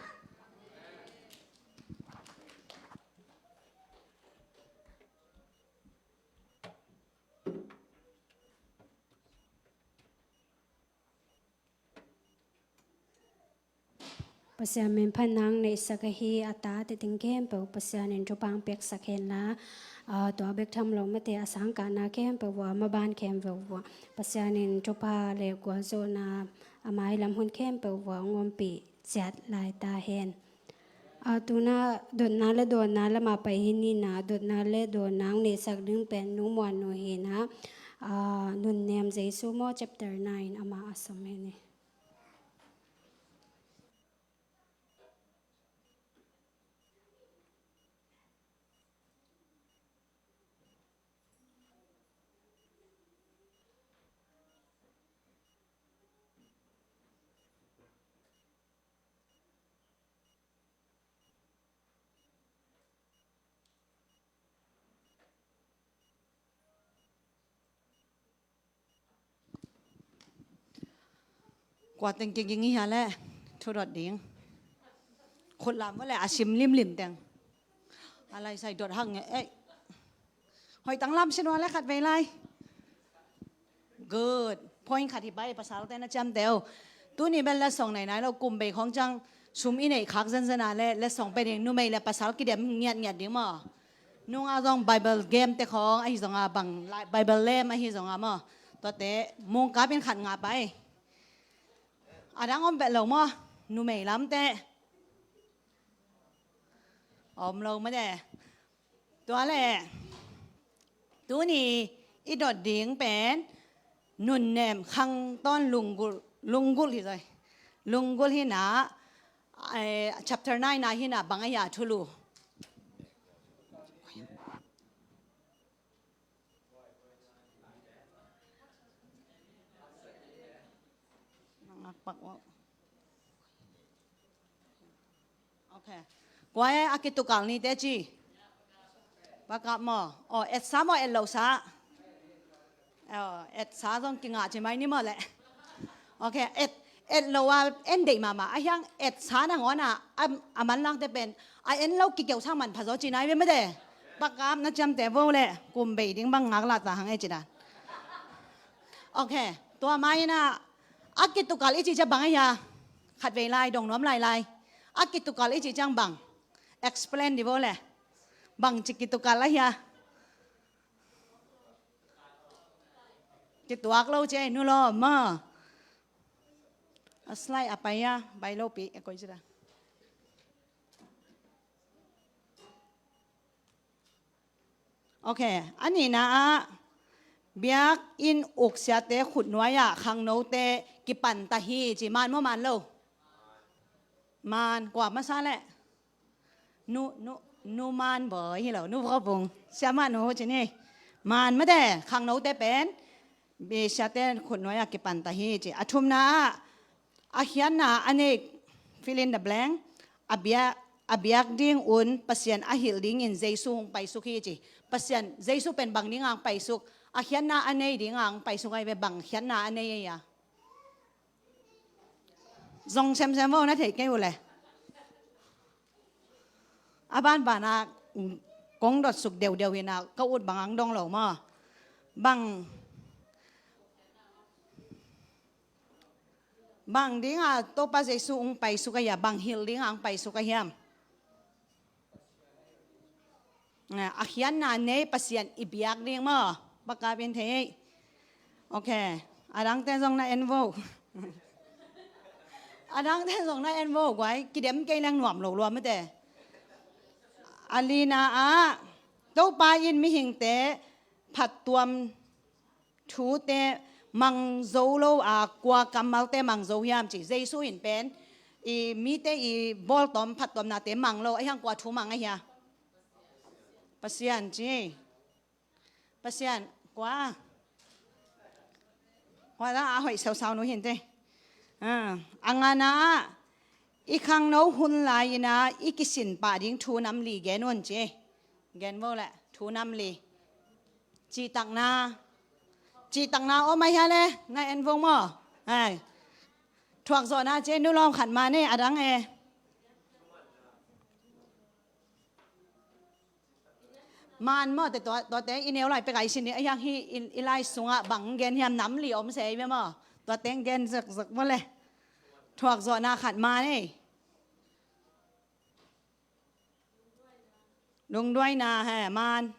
Pasian min phatna hong neihsak ahi a tate teng khempeuh Pasian in thupha hong piaksak hen la, aa, tua bek tham lo mate a sangkahna khempeuh uh a, maban khempeuh uh a Pasian in thupha le gualzawhna a mailam hun khempeuh uh a hong ompih ciat lai ta hen. Aa, tuna dotna le dawnna lamah pai hi ni na, dotna le dawnna hong neihsak ding pen Nu Muan Nu hi na, aa, Nunnem Jesu maw, chapter nine, amah a som hi ni. Kua teng kiging i hia leh thu dot ding. Khut lam vua leh a sim limlim teng. A lai sai dot hang nge, ei. Hoih tang lam sin vua leh khat vei lai. Good. Point khat hi pai, pasalte na ciamteh uh. Tuni bel la song nai nai lo, kum bei khong ciang Sum i neih khak zenzen a le, le song pe ding, numei le pasal kidem ngiatngiat ding maw. Nungah zong Bible game te khawng ahi zonga bang, Bible lem ahi zonga maw. Tuate mungkap in khat ngah pai. A dang om pet lo maw, numei lam te. Om lo maw de. Tua le, tuni i dot ding pen nunnem khangtawn lunggulh, lunggulh hi zoi. Lunggulh hi na, eh, chapter nine na hi na bang a ya thulu. Ok. Kua e a kitukal ni te ci. Pakap maw? O, etsa maw, etlosa? O, etsa zong kingah ci mai ni maw le. Ok, et, etlo a en deih mahmah. A hiang etsa nangawn a, a, a manlangte pen a en lo kikeu sang manpha zaw ci nai ve maw de. Pakap na ciamte vo le, kum bei ding bang ngak lah ta hang e ci dan. Ok, tua mai na, a kitukal i ci ciang bang a hia? Khatvei lai, dong nuam lai lai. A kitukal i ci ciang bang? Explain di vo le. Bang ci kitukal a hia? Kituak lo ci ei, nu lo maw. A slide a pai a, bai lo pi, e koi ci da. Ok, a nihna ah biakinn uk siate khutnuai ah khangnote kipan ta hi ci. Maan maw maan lo? Maan, kua masa le? Nu, nu, nu maan bawi hi lo, nu vawbung. Siamah nu ci ni. Maan maw de, khangnote pen. Bi siate khutnuai ah kipan ta hi ci. A thumna ah, a khiatna a nei, fill in the blank, a biak, a biak ding un Pasian a hilh dingin Jesu hong paisuk hi ci. Pasian, Jesu pen bang ding ang paisuk? A khiatna a nei ding ang paisuk ai ve, bang khiatna a nei ai a? Zong semsem vo, na thei kei uh le. A banbana kong dot suk deuhdeuh hi na, ka ut bang ang dong lo maw. Bang, bang dinga Topa Jesu ung paisuk a hia, bang hilh dinga ang paisuk a hiam? A khiatna nei Pasian i biak ding maw. Bakapin thei. Ok. A dangte zong na en vo. A dangte zong na en vo guai. Kidem kei leng nuam lo lua mate. A lina ah Topa in mihingte phattuam thute mang zo lo a, kua kammalte mang zo hiam ci. Jesu in pen i mite i bawltawm phattuamnate mang lo a hiang, kua thu mang a hia? Pasian ci. Pasian kua? Kua da a hoih sausau nu hinte. A ngana ah i khangno hun lai-ina i kisin pah ding thu nam li gen un ci. Gen vo le thu nam li. Cihtakna. Cihtakna om a hia le? Na en vong maw? Ai. Thuakzawhna ci, nu lawm khat man e, a dang e. Man maw te tua, tuate i neu lai pek a i sin ding a hiang hi, i, i lai sungah bang gen hiam, nam li om se i ve maw? Tuate gen zakzak maw le? Thuakzawhna khat man e. Lungduaina he man.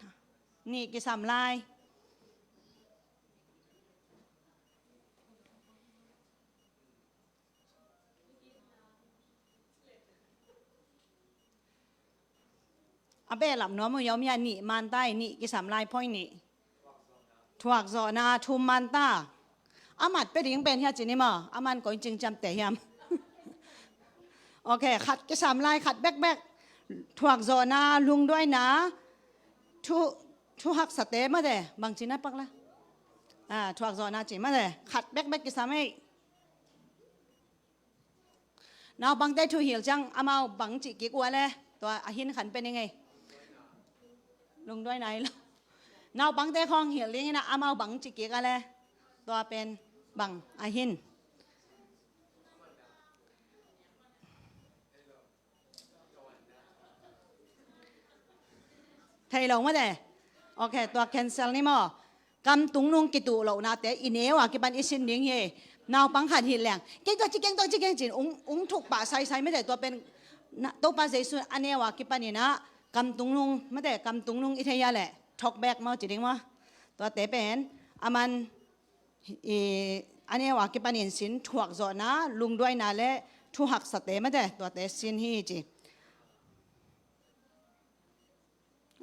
Nih kisam lai. A behlap nuam uh i om hia? Nih man ta hi, nih kisam lai point nih. Thuakzawhna thum man ta. A mat pia ding pen hia ci ni maw? A man koi cing ciamteh hiam? Ok, khat kisam lai, khat bekbek. Thuakzawhna, lungduaina, thu, thu haksate mate, bang ci na pak la. A, thuakzawhna ci mate, khat bekbek kisam ei. Naupangte thu hilh ciang amau bang cih kik uh a le, tua a hin khan pen i ngei. Lungduaina hi lo. Naupangte khawng hilh ding ina amau bang cih kik a le, tua pen bang a hin. Thei lo mate. Ok, tua cancel ni maw? Kam tungnung kituh lohnate i neu a kipan i sin ding hi. Naupang khat hi leng, kei tua ci keng, tua ci keng ci-in ung, ung thuk pah saisai mate. Tua pen Topa Jesu a neu a kipanin ah kamtung nung mate, kamtung nung i thei a leh thok bek maw ci ding maw. Tuate pen aman a neu a kipanin sin thuak zawhna, lungduaina le thuhaksate mate, tuate sin hi ci.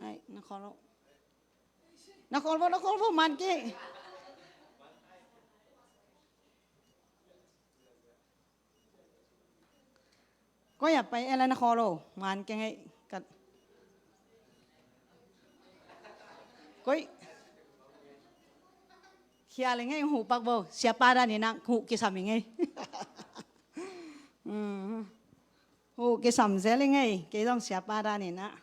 Ai, na khawl lo. Na khawl vo, na khawl vo, man kei. Koi a pai ela na khawl lo, man kei ngei. Koi. Khia le ngei, huh pak vo, siapa dan in ah huh kisam i ngei. Huh kisam zel i ngei, kei zong siapa dan in ah.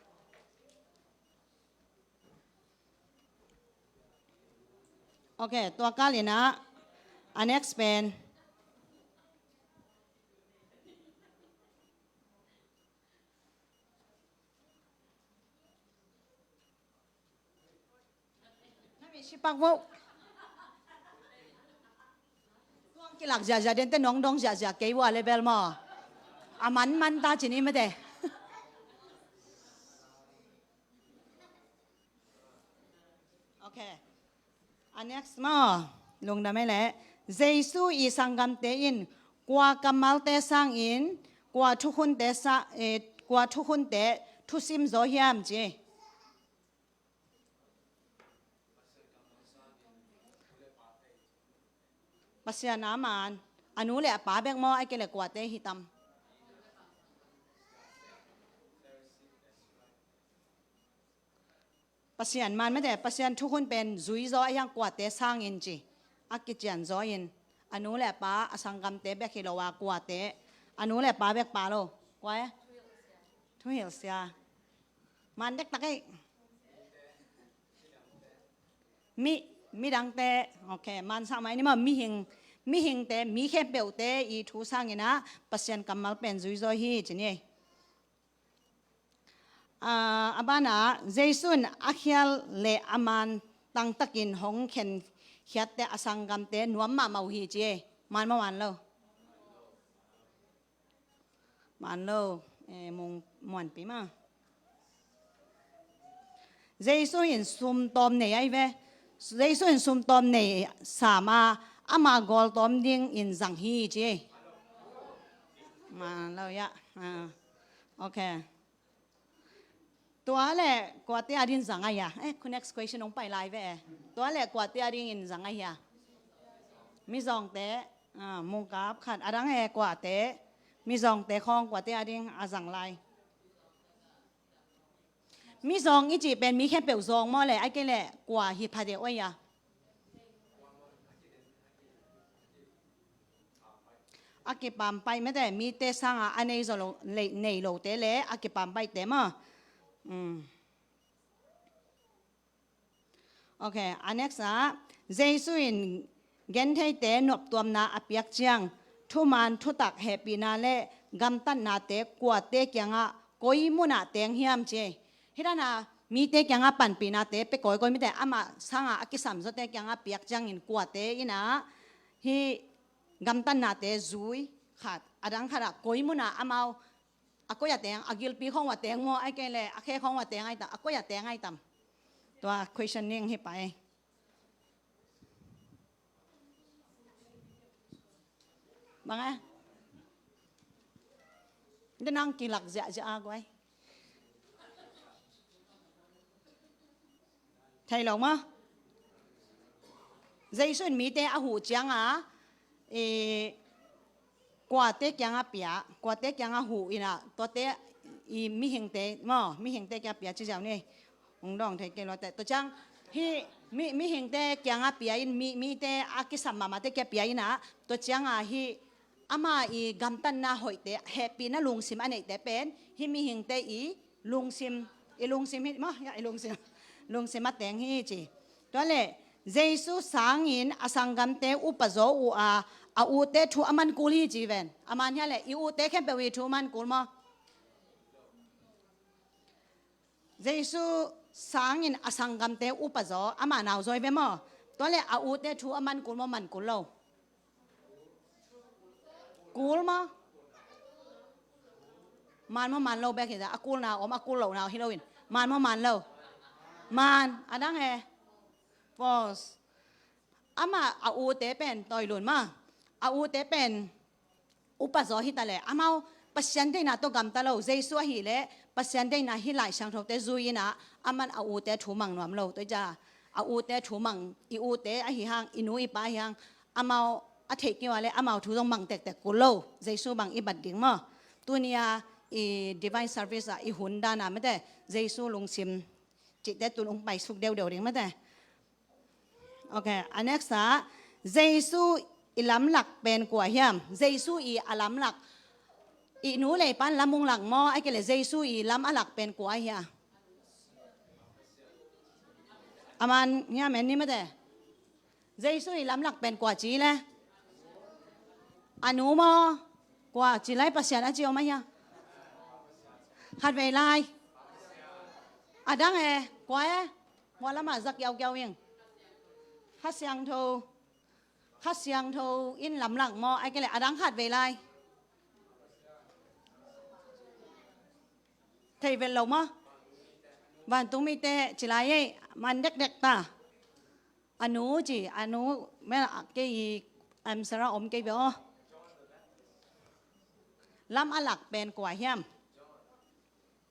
Ok, tua kal in ah a next pen. Na mi sipak vo. Tuang kilak ziahziah den te nong dong ziahziah kei ua level maw. A manman ta ci ni mate. Ok. A next maw, lungdam ei leh. Jesu i sanggamte in kua kammalte sangin kua thukhunte sa, eh, kua thukhunte thusim zaw hiam ci. Pasian a man, a nu le a pa bek maw, ai kei leh kuate hi tam. Pasian man mate, Pasian thukhun pen zui zaw a hiang kuate sangin ci. A kician zaw in, a nu le a pa, a sanggamte bek hi lo a kuate, a nu le a pa bek pa lo. Kua e? Thuhilh sia. Man dektak ei. Mi, midangte, ok, man sang mai ni maw, mihing, mihingte, mi khempeuhte i thu sangin ah Pasian kammal pen zui zaw hi ci ni ei. A, a banah, Jesu in a khial le a man tangtakin hong khenkhiatte a sanggamte nuam mahmah uh hi ci ei. Man maw man lo? Man lo, eh, mung muanpi ma. Jesu in sumtawm nei ahi ve. Jesu in sumtawm nei sam a, ama gawltawm dingin zang hi ci ei. Man lo ya. Ah, ok. Tua le kuate a dingin zang ahi a? Eh, khu next question hong pai lai ve. Tua le kuate a dingin zang ahi a? Mizawngte, ah, mungkap khat a dang e kuate, mizawngte khawng kuate a ding a zang lai? Mizawng i cih pen mi khempeuh zawng maw le, ai kei le kua hi phate oi a? A kipampai mete, mite sanga a nei zaw lo, le, nei lote le a kipampaite maw? Mm. Ok, a next ah, Jesu in gentheite noptuamna a piak ciang, thuman thutak hehpihna le gamtatnate kuate kiangah koi munah teng hiam ci. Hih dana mite kiangah panpihnate pia kawikawi mite, amah sanga a kisam zawte kiangah piak ciangin kuate inah hih gamtatnate zui khat, a dang khatah koi munah amau a koi a teng, a gilpi khawng uh a teng maw, ai kei le a khe khawng uh a teng ai tam, a koi a teng ai tam. Tua question ning hi pai. Bang a? Denang kilak ziahziah a guai. Thei lo maw? Jesu in mite a huh cianga, eh, kuate kiangah pia, kuate kiangah huh inah, tuate i mihingte maw, mihingte kiangah pia ci ziau ni. Hong dawng thei kei luate. Tua ciang, hih mi, mihingte kiangah pia in, mi, mite a kisam mahmahte kiangah pia inah, tua cianga hih ama i gamtatna hoihte, hehpihna lungsim a neihte pen hih mihingte i lungsim, i lungsim hi maw, ya, i lungsim, lungsim a teng hi ci. Tua le Jesu sangin a sanggamte upa zaw uh a, a ute thu a man kul hi ci ven. A man hia le i ute khempeuh i thu man kul maw? Jesu sangin a sanggamte upa zaw, ama nau zaw hi ve maw? Tua le a ute thu a man kul maw, man kul lo? Kul maw? Man maw man lo bek hi ta, a kulna om, a kul lohna hi lo in. Man maw man lo? Man, a dang e. Pause. Amah a ute pen, tawi lun maw. A ute pen, upa zaw hi ta leh, amau Pasian deihna tawh gamta lo, Jesu ahih leh Pasian deihna hih Lai Siangthote zui in ah, aman a ute thu mang nuam lo. Tua hi ciang, a ute thu mang, i ute ahi hang, i nu i pa ahi hang, amau a theih kei uh leh, amau thu zong mang tektek kul lo, Jesu bang i bat ding maw. Tuni a i divine service ah i hun dan a mate, Jesu lungsim cihte tun ung paisuk deudeu ding mate. Ok, a next ah, Jesu i lamlak pen kua hiam? Jesu i a lamlak. I nu lei pan lam ung lak maw, ahih kei leh Jesu i lam a lak pen kua hiam? A man hiam en ni mate. Jesu i lamlak pen kua ci leh? A nu maw? Kua ci lai, Pasian a ci om a hiam? Khatvei lai. A dang e, kua e? Hua lamah za kiaukiau ing. Kha Siangtho. Kha Siangtho in lamlak maw, ahih kei leh a dang khatvei lai. Thei vet lo maw? Vantung mite ci lai ei, man dekdek ta. A nu ci, a nu, mel a kei i, em, sara om kei ve aw. Lam a lak pen kua hiam?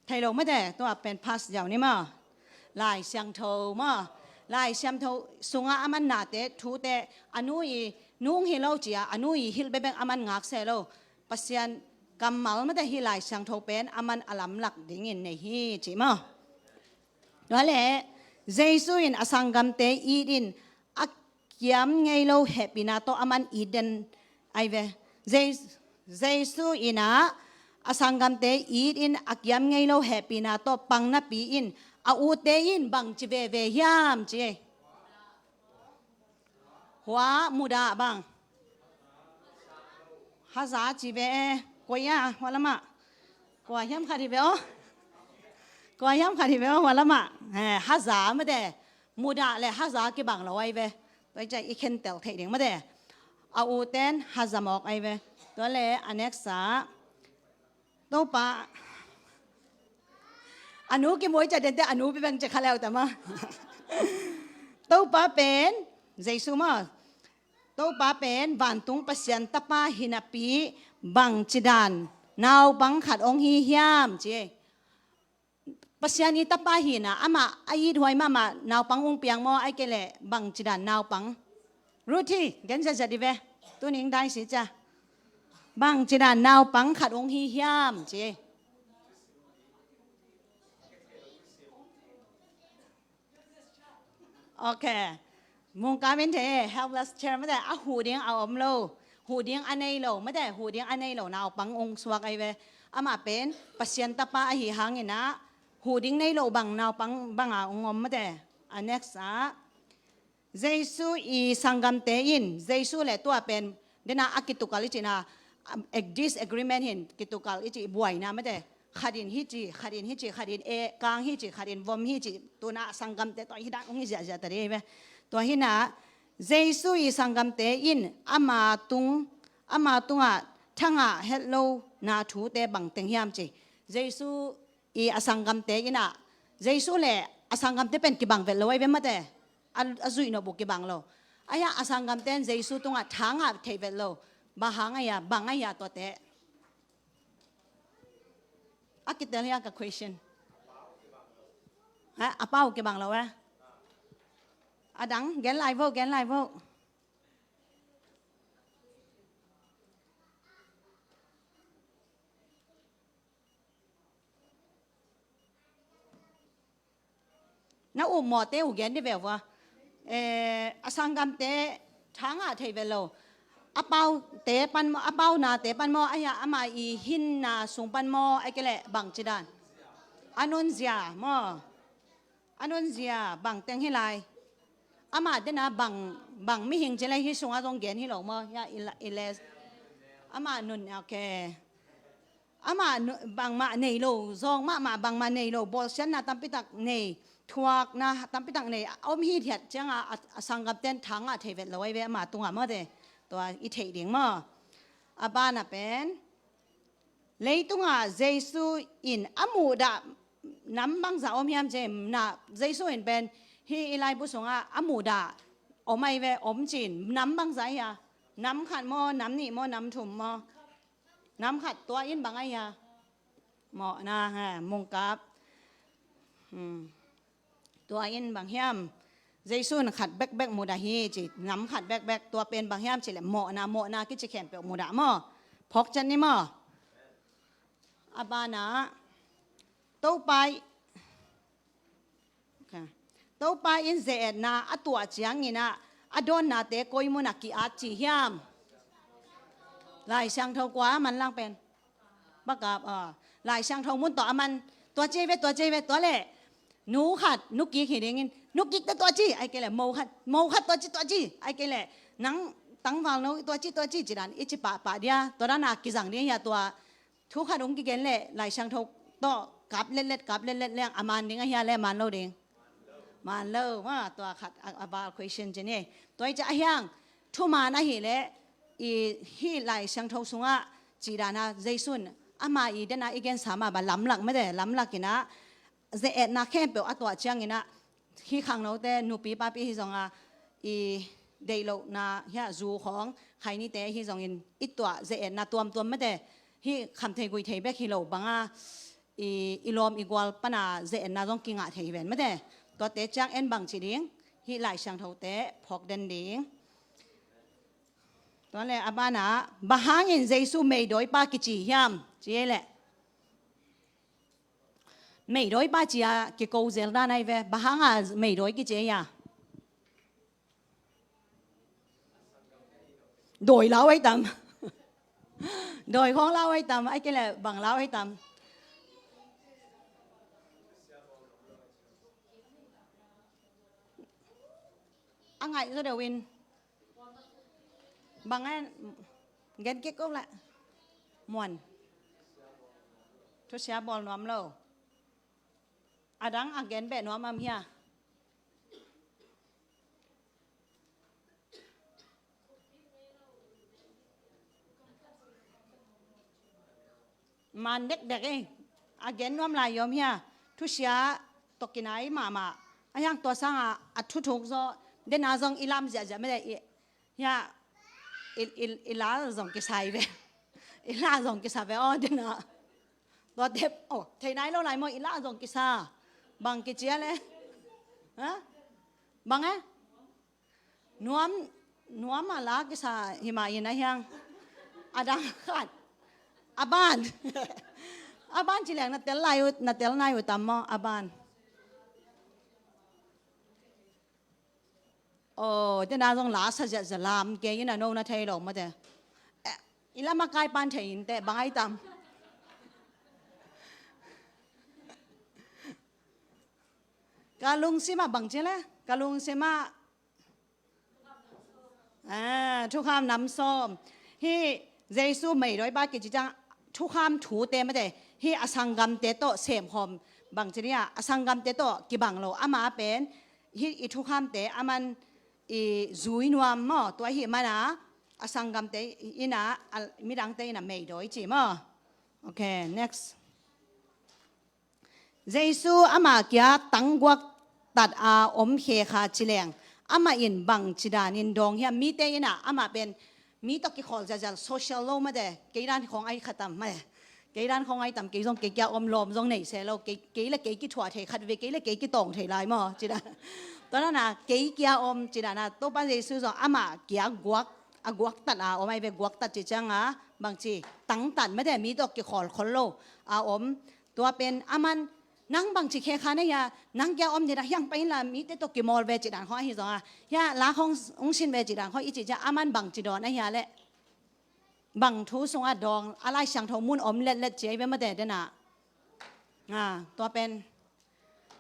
Thei lo mate, tua pen past ziau ni maw. Lai Siangtho maw. Lai Siangtho sungah aman nate, thute, a nu i, nu hi lo ci a, a nu i hilh bekbek aman ngak se lo. Pasian kammal mate, hih Lai Siangtho pen aman a lamlak dingin nei hi ci maw. Tua leh, Jesu in a sanggamte it in a kiam ngei lo hehpihna tawh aman it den ahi ve. Je-, Jesu in ah a sanggamte it in a kiam ngei lo hehpihna tawh pang napi in a ute in bangci veve hiam ci. Hua mudah bang. Haza ci ve e. Koi a, hua lamah. Kua hiam khat hi ve aw. Kua hiam khat hi ve aw, hua lamah. Eh, haza mate. Mudah leh haza kibang lo ahi ve. Tua hi ciang i khentel theih ding mate. A uten haza mawk ahi ve. Tua leh a next ah. Topa. A nu kimuai ciat dente a nu pi beng ci kha leu ta maw. Topa pen, Jesu maw. Topa pen vantung Pasian Tapa hi napi bangci dan naupang khat ong hi hiam ci. Pasian i Tapa hi na, amah a it huai mahmah naupang ung piang maw, ahih kei leh bangci dan naupang. Ruthi, gen ziahziah dih ve. Tuni ing dai si cia. Bangci dan naupang khat ung hi hiam ci. Ok. Mungkam in the helpless child mate, a huh ding a om lo. Huh ding a nei lo mate, huh ding a nei lo naupang ung suak ahi ve. Amah pen Pasian Tapa ahi hangin ah, huh ding nei lo bang naupang banga ung om mate. A next ah. Jesu i sanggamte in, Jesu le tua pen, dena a kitukal i cihna, um, ag-, disagreement hin kitukal i cih buaina mate. Khat in hi ci, khat in hi ci, khat in e, kang hi ci, khat in vom hi ci, tuna sanggamte tua hi dan ung hi ziahziah ta dih ve. Tua hina, Jesu i sanggamte in ama tung, ama tunga thangah het lo na thute bangteng hiam ci. Jesu i a sanggamte in ah, Jesu le a sanggamte pen kibang vet lo ahi ve mate. A, a zuih nop uh kibang lo. Ahi a, a sanggamte in Jesu tungah thangah theih vet lo. Bang hang ahi a, bang ahi a tuate. A kitel hi a ka question. Ha, a pau kibang lo eh. A dang, gen lai vo, gen lai vo. Na upmawhte uh gen dih ve uh a. Eh, a sanggamte thangah theih ve lo. A paute pan maw, a paunate pan maw, ahi a ama i hinna sung pan maw, ahih kei leh bangci dan. A nunzia maw. A nunzia bangteng hi lai. Ama dena bang, bang mihing ci lai hi sungah zong gen hi lo maw. Ya, i la, i les. Ama nun, ok. Amah nu-, bangmah nei lo, zawng mahmah bangmah nei lo, bawlsiatna tampitak nei, thuakna tampitak nei, a om hithiat cianga a, a sanggamten thangah thei vet lo ahi ve, amah tungah mawte. Tua i theih ding maw. A bana pen, leitungah Jesu in a muhdah nam bangzah om hiam ci-in ah, Jesu in pen hih i laibu sungah a muhdah om ahi ve, om ci-in nam bangzah ahi a, nam khat maw, nam nih maw, nam thum maw? Nam khat, tua in bang ahi a? Mawhna, ha, mungkap. Hmm. Tua in bang hiam? Jesu in khat bekbek mudah hi ci, nam khat bekbek, tua pen bang hiam cih leh mawhna, mawhna kici khempeuh mudah maw? Phawk ciat ni maw? A bana, Topa i, Topa in ze-etna a tuah ciangin ah, a dawnnate koi munah ki-at ci hiam? Lai Siangtho kua a man lang pen? Bakap, ah. Lai Siangtho mun tawh a man, tua ci ve, tua ci ve, tua leh nu khat, nu kik hi dingin, nu kik teh tua ci, ahih kei leh mo khat, mo khat tua ci, tua ci, ahih kei leh nang tangvalno tua ci, tua ci, ci dan i ci pahpah dia, tua dan a kizang ding hi a, tua thu khat hong kigen leh Lai Siangtho tawh kap letlet, kap letlet leng a man ding ahi a, leh man lo ding? Man lo, maw, tua khat a, a val question ci ni. Tua i ci a hiang, thuman ahih leh, i hih Lai Siangtho sungah cih dan a Jesu in ama i den a i gensa mah bang lamlak mate, lamlak in ah, ze-etna khempeuh a tuah ciangin ah, hih khangnote, nupi papi hi zong a, i deih lohna, hia, zu khawng, khainite hi zongin i tuah ze-etna tuamtuam mate, hih kham thei gui thei bek hi lo bang a, i, i lawm i gual pan a ze-etna zong kingah thei hi ven mate. Tuate ciang en bang ci ding, hih Lai Siangthote phawk den ding. Tua leh a bana, bang hangin Jesu meidawipa kici hiam? Ci ei leh. Meidawipa ci a kiko zel dan ahi ve, bang hang a meidawi kici ei a? Dawi lau ahi tam. Dawi khawng lau ahi tam, ahih kei leh bang lau ahi tam. A ngaih zaw deuh in. Bang en, gen kik ko leh. Muan. Thusia bawl nuam lo. A dang a gen beh nuam am hia? Man dekdek ei. A gen nuam lai om hia? Thusia tawh kinai mahmah. A hiang tua sangin a thuthuk zaw. Den a zong i lam ziahziah mede i, hia, i, i, i la zong kisa hi ve. I la zong kisa ve aw, den a. Tua tep, oh, thei nai lo lai maw, i la zong kisa. Bang kici a leh? Ha? Bang e? Nuam, nuam a la kisa hi mah in a hiang. A dang khat. A ban. A ban ci leng na tel lai uh, na tel nai uh tam maw, a ban. Oh, den a zong la sa ziahziah lam kei in a no na thei lo mate. Eh, i la makai pan thei in teh, bang ahi tam. Ka lungsim ah bang ci leh, ka lungsim ah, ah, thukham nam sawm. Hih Jesu meidawipa kici ciang thukham thute mate, hih a sanggamte tawh semkhawm bang ci ni a, a sanggamte tawh kibang lo, ama pen hih i thukhamte a man i zui nuam maw, tua ahih man a, a sanggamte in a, a, midangte in a meidawi ci maw. Okay, next. Jesu ama kia tangguak tat a om khe kha ci leng, amah in bang ci danin dawng hiam? Mite in a, amah pen mi tawh kikhawl ziahziah, social lo mate, kei dan khawng ahi kha tam mate. Kei dan khawng ahi tam, kei zong kei kia om, lawm zong nei se lo, kei, kei le kei kithuah thei khat ve, kei le kei kitawng thei lai maw, ci dan. Tua dan a, kei kia om, ci dan a, Topa Jesu zong amah kia guak, a guak tat a om ahi ve, guak tat ci ciang a, bang ci, tang tat mate, mi tawh kikhawl khol lo a om. Tua pen a man, nang bang ci khe kha na hia, nang kia om ding a hiang pai in la, mite tawh kimawl ve ci dan khawng ahi zong a, hia, la khawng hong sin ve ci dan khawng i ci ciang a man bang ci dawn a hia leh? Bang thu sungah dawng, a Lai Siangtho mun om letlet ci ahi ve mate den a. Ah, tua pen.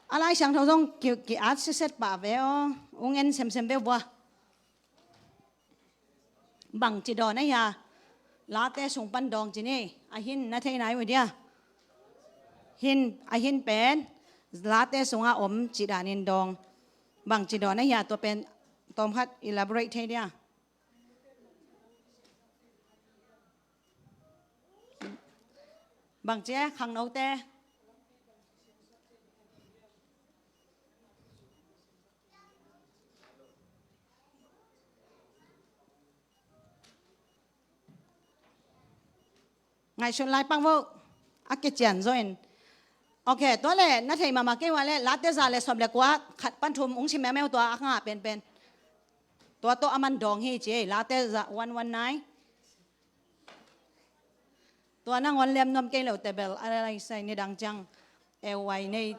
A Lai Siangtho zong ki, ki-at siset pah ve aw, hong en semsem ve vua. Bang ci dawn a hia? Late sung pan dawng ci ni, a hin na thei nai uh dia. Hin, a hin pen, late sungah om ci danin dawng. Bang ci dawn a hia, tua pen, tawm khat elaborate thei dia. Bangci khangnote. Ngaihsun lai pang vo. A kician zo in. Ok, tua le na thei mahmah kei ua le Late za le sawm le kua khat pan thum ung sim meumeu tua a ngah penpen. Tua tawh a man dawng hi ci ei, Late za one one nine. Tua nangawn lem nuam kei lo tebel a lai sai ni dang ciang. L Y nei.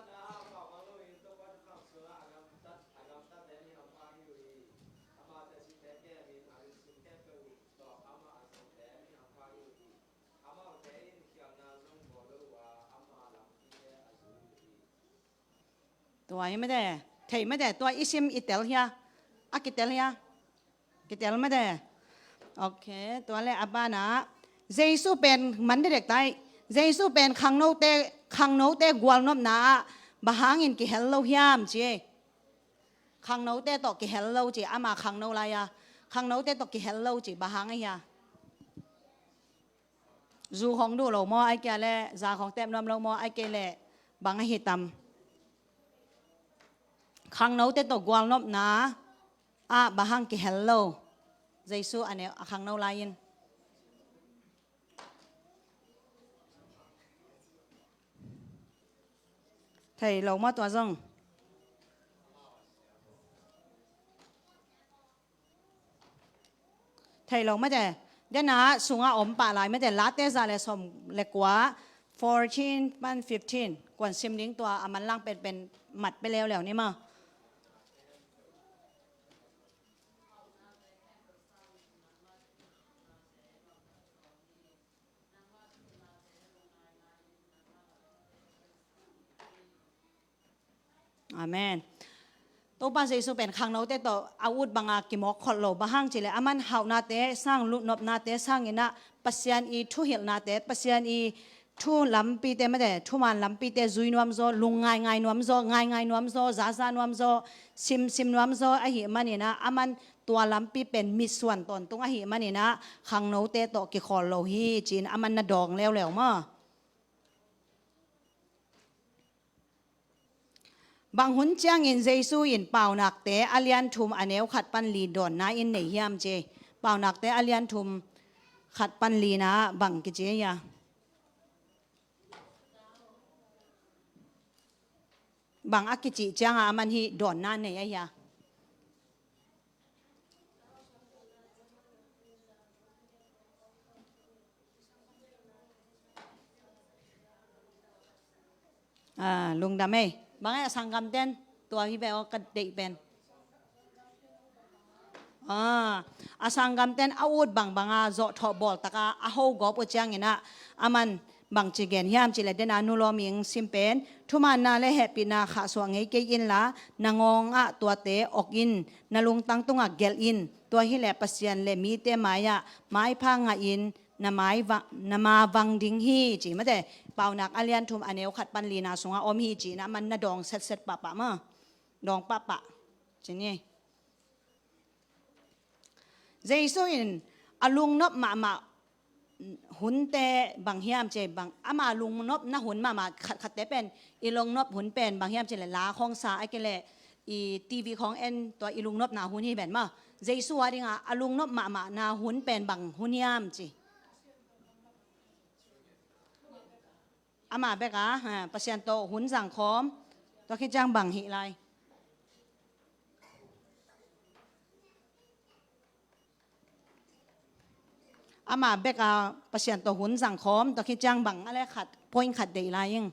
Tua hi mate, thei mate, tua i sim i tel hia, a kitel hia, kitel mate. Ok, tua le a banah Jesu pen man dedek tai. Jesu pen khangnote, khangnote gualnopna ah bang hangin kihel lo hiam ci. Khangnote tawh kihel lo ci, ama khangno lai-a. Khangnote tawh kihel lo ci, bang hang a hia. Zu hong duh lo maw, ai kia le, za hong tep nuam lo maw, ai kei le, bang ahi tam. Khangnote tawh gualnopna ah bang hang kihel lo. Jesu a neu a khangno lai-in. Thei lo maw tua zong. Thei lo mate. Dena sunga om pah lai mate, Late za le sawm le kua, fourteen pan fifteen. Kuan sim ding tua a manlang penpen mat pe leuleu ni maw. Amen. Topa Jesu pen khangnote tawh a ut banga kimawk kholh lo, bang hang cileh aman hauhnate sang, lungnopnate sanginah Pasian i thuhilhnate, Pasian i thu lampite mate, thuman lampite zui nuamzaw, lung ngaingai nuamzaw, ngaingai nuamzaw, zaza nuamzaw, simsim nuamzaw ahih maninah aman tua lampi pen mitsuan tawntung ahih maninah khangnote tawh kikhawl lo hi ci-in aman na dawng leuleu maw. Bang hun ciangin Jesu in Paunakte a lian thum a neu khat pan li dawnna in nei hiam ci. Paunakte a lian thum khat pan lina bang kici hia. Bang a kicih cianga aman hih dawnna nei a hia. Ah, lungdam ei. Bang ei a sanggamten tua hi ve aw ka deih pen. Ah, a sanggamten a ut bangbanga zawhthawh bawltaka a ho gawp uh cianginah aman bangci gen hiam cileh dena nu lawming sim pen, thumanna le hehpihna khahsuah ngei kei inla na ngawngah tuate awk in, na lungtang tungah gelh in, tua hileh Pasian le mite mai-ah maipha ngahin na mai va-, na ma vang ding hi ci mate. Paunak a lian thum a neu khat pan lina sungah om hi ci-in aman na dawng setset pahpah maw. Dawng pahpah ci ni. Jesu in a lungnop mahmah hunte bang hiam ci bang, ama lungnopna hun mahmah khatkhatte pen, i lungnop hun pen bang hiam cileh la khawngsa a kileh i T V khawng en tua i lungnopna hun hi ven maw. Jesu a dinga a lungnop mahmahna hun pen bang hun hiam ci. Ama beka, ha, Pasian tawh hun zangkhawm, tua khit ciang bang hih lai. Ama beka Pasian tawh hun zangkhawm, tua khit ciang bang a le khat, point khat deih lai ing.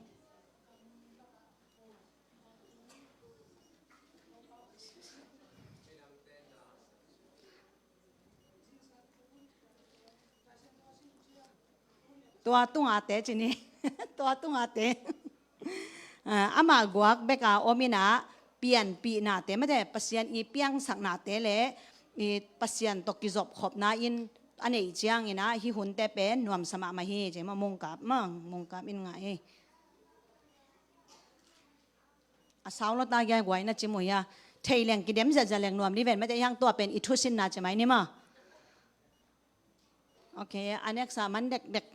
Tua tungate ci ni. Tua tungate. Ah, ama guak beka om inah pianpihnate mate, Pasian i piangsaknate le i Pasian tawh kizopkhopna in a neih cianginah hih hunte pen nuamsa mahmah hi ci maw, mungkap maw, mungkap in ngah hi. A sau lo ta giaiguai na ci mu hia. Thei leng kidem ziahziah leng nuam ni ven mate, hiang tua pen i thusinna ci mai ni maw. Ok, a next a man dekdek.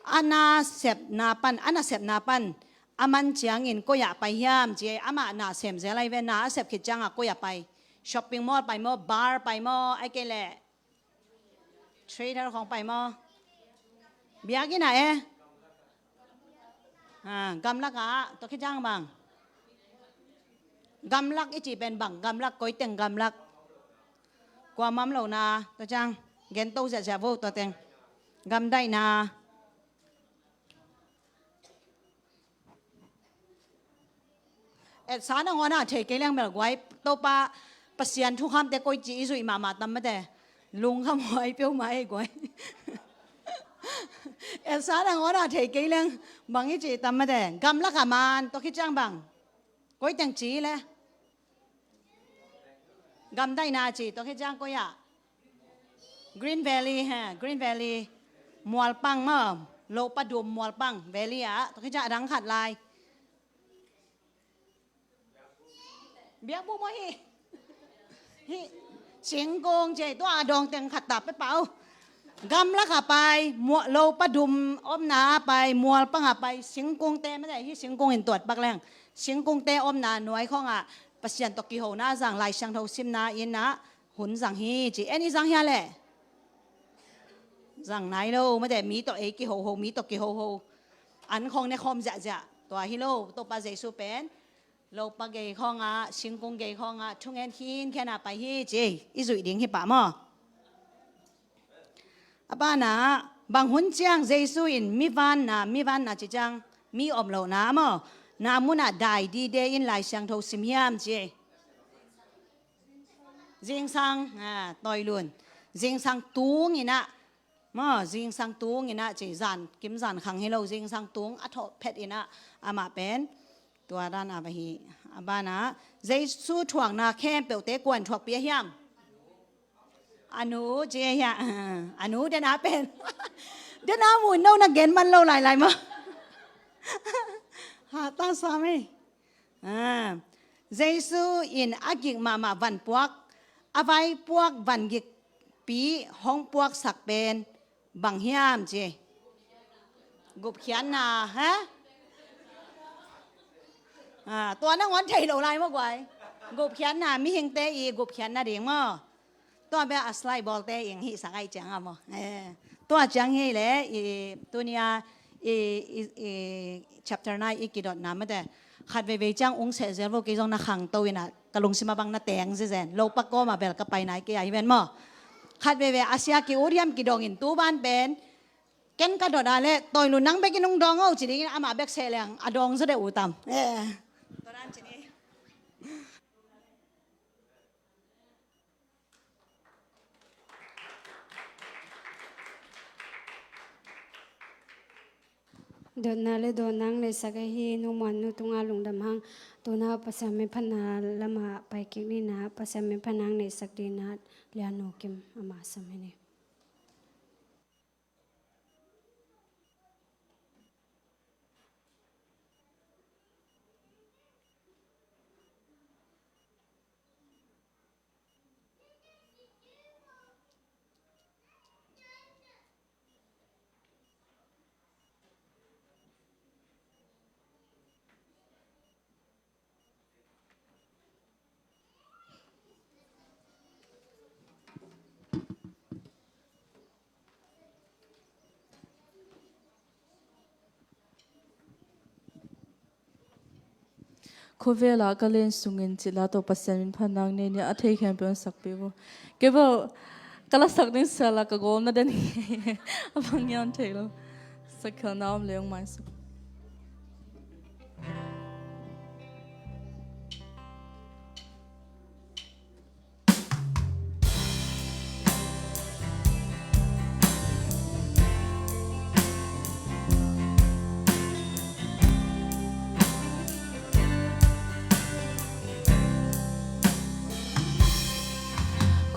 a nasepna pan, a nasepna pan a man ciangin koi ah pai hiam ci ei, amah na sem zel ahi ve, na a sep khit ciangah koi ah pai, shopping mall pai maw, bar pai maw, ai kei leh theater khawng pai maw? Biakinn ah e. Ha, gamlak ah, tua khit ciang bang? Gamlak i cih pen bang, gamlak koi teng gamlak? Kuamah om lohna, tua ciang gen to ziahziah vo tua teng. Gamdaihna. Etsa nangawn ah thei kei leng bel guai, Topa Pasian thukhamte koici i zuih mahmah tam mate. Lungkham huai peuhmah ei guai. Etsa nangawn ah thei kei leng bang i cih tam mate. Gamlak ah man, tua khit ciang bang? Koi teng ci le? Gamdaihna ci, tua khit ciang koi ah? Green Valley, ha, Green Valley. Mualpang maw, lopa dum mualpang, valley ah, tua khit ciang a dang khat lai. Biakbuk maw hi? Hi. Singkung ci ei, tua a dawng teng khat ta pia pah o. Gamlak ah pai, mua-, lopa dum omna ah pai, mualpang ah pai, singkungte mate hi, singkung in tuat pak leng. Singkungte omna nuai khawng ah Pasian tawh kihona zang, Lai Siangtho simna in ah hun zang hi ci. En i zang hia leh? Zang nai lo mate, mi tawh ei kihoho, mi tawh kihoho. An khawng ne khawm ziahziah. Tua hi lo, Topa Jesu pen lopa gei khawng ah, singkung gei khawng ah, thungen khinkhian ah pai hi ci ei, i zuih ding hi pah maw? A banah, bang hun ciang Jesu in mi vanna, mi vanna ci ciang, mi om lohna maw, na munah dai dide in Lai Siangtho sim hiam ci ei? Zingsang, ah, tawi lun. Zingsang tung in ah, maw, zingsang tung in ah ci, zan kim zan khang hi lo, zingsang tung a thawh phet in ah, amah pen tua dan a va hi. A banah, Jesu thuakna khempeuhte kuan thuakpih a hiam? A nu ci a hia? A nu dena pen. Dena mu in no na gen man lo lailai maw? Ha, ta sam ei. Ah, Jesu in a gik mahmah vanpuak, a vaipuak vangikpi hong puaksak pen bang hiam ci? Gupkhiatna, ha? Ah, tua nangawn thei lo lai maw guai? Gupkhiatna, mihingte i gupkhiatna ding maw? Tua bia a slide bawlte ing hihsak ai ciang a maw? Eh, tua ciang hi le, i, tunia, i, i, i, chapter nine i kidotna mate. Khat veivei ciang ung sehzel vo, kei zong na khangto in ah, ka lungsim a bang na teng zezen. Lopa kawm a bel ka pai nai kei a hi ven maw? Khat veivei a sia ki-ut hiam kidong in tu ban pen, ken ka dot a le, tawi lun nang bek in ung dawng o ci ding in amah bek seh leng, a dawng zaw deuh uh tam. Eh. Tua dan ci ni. Dotna le dawnna ang neihsak ahi, nu Muan nu tungah lungdam hang. Tuna Pasian miphatna lamah pai kik ni in ah, Pasian miphatna ang neihsak ding in ah, Lian Nu Kim amah sam hi ni. Khuavela ka len sungin cila tawh Pasian min phat nang nei ni a, thei khempeuh in sakpih vo. Kei vo ka lasak ding sala ka gawm na den hi. A bang ngian thei lo. Sakhelna om le ong mai sak.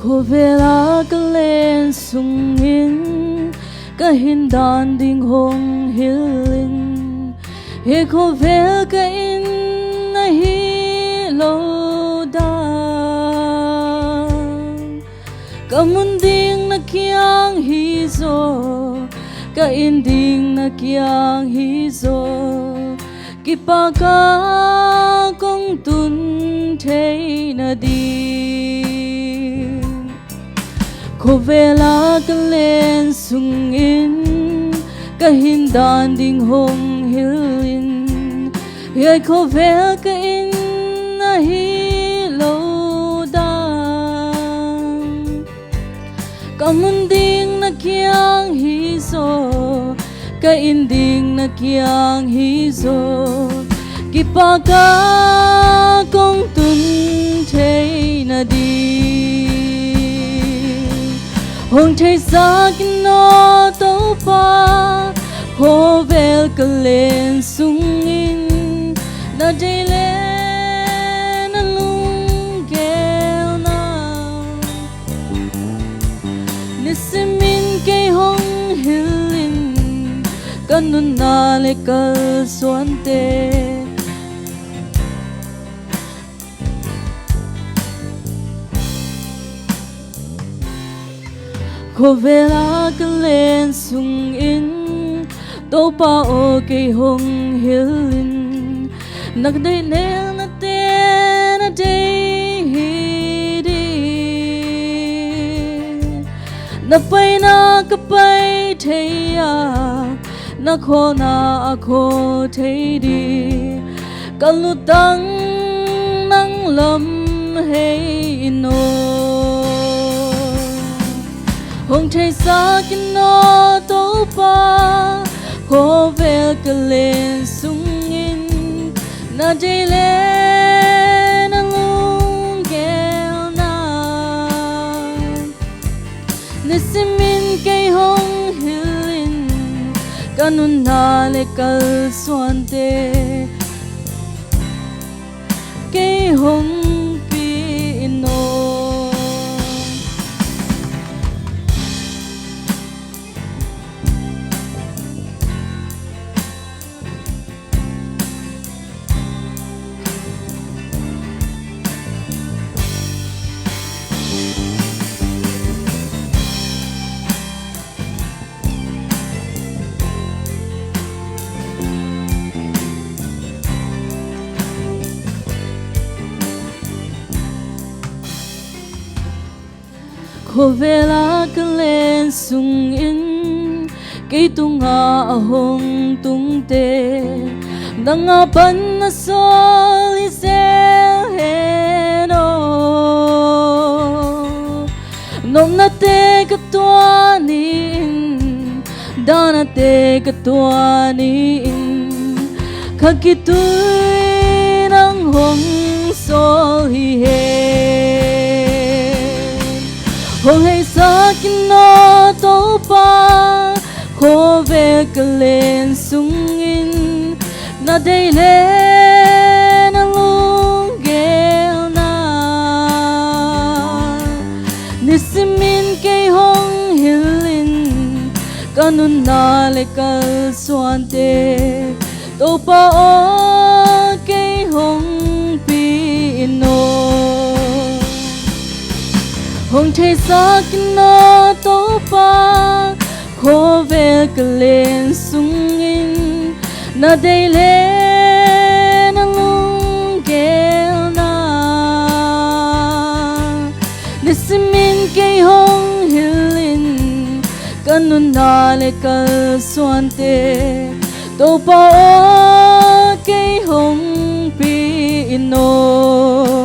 Khuavela ka len sungin ka hin dan ding hong hilh in, hi khuavel ka inn ahi lo dan, ka mun ding na kiang hi zaw, ka inn ding na kiang hi zaw, kipak a kong tun thei nading. Khuavela ka len sungin ka hin dan ding hong hilh in, hiai khuavel ka inn ahi lo dan. Ka mun ding na kiang hi zaw, ka inn ding na kiang hi zaw, kipak a kong tun thei nading. Hong theisak in aw Topa, khuavel ka len sungin na deih le na lunggel na. Nisimin kei hong hilh in, ka nunna le kalsuante. Khuavela ka len sungin Topa aw kei hong hilh in, na deih le na lunggel na deih hi ding. Na paina ka pai thei a, na khawlna a khawl thei ding. Ka lutang nang lam hi in aw. Hong theisak in aw Topa, khuavel ka len sungin na deih le na lunggel na. Nisimin kei hong hilh in, ka nunna le kalsuante kei hong pi in aw. Khuavela ka len sungin kei tunga a hong tungte, nang a pan na sawl hi zel hen aw. Nopnate ka tuah ni in, danate ka tuah ni in, kha khitui nang hong sawl hi hen. Hong theisak in aw Topa, khuavel ka len sungin na deih le na lunggel na. Nisimin kei hong hilh in, ka nunna le kalsuante Topa aw kei hong pi in aw. Hong theisak in aw Topa, khuavel ka len sungin na deih le na lunggel na. Nisimin kei hong hilh in, ka nunna le kalsuante Topa aw kei hong pi in aw.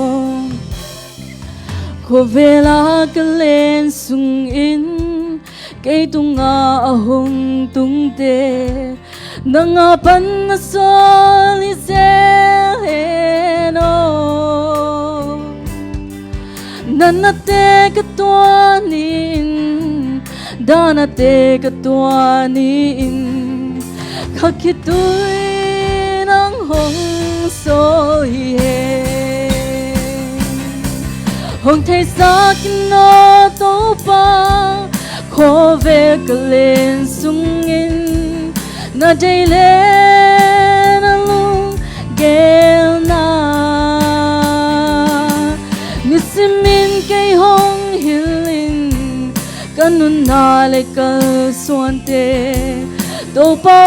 Khuavela ka len sungin kei tunga a hong tungte, nang a pan na sawl hi zel hen aw. Natnate ka tuah ni in, danate ka tuah ni in, kha khitui nang hong sawl hi hen. Hong theisak in aw Topa, khuavel ka len sungin na deih le na lunggel na. Nisimin kei hong hilh in, Nunna le kalsuante Topa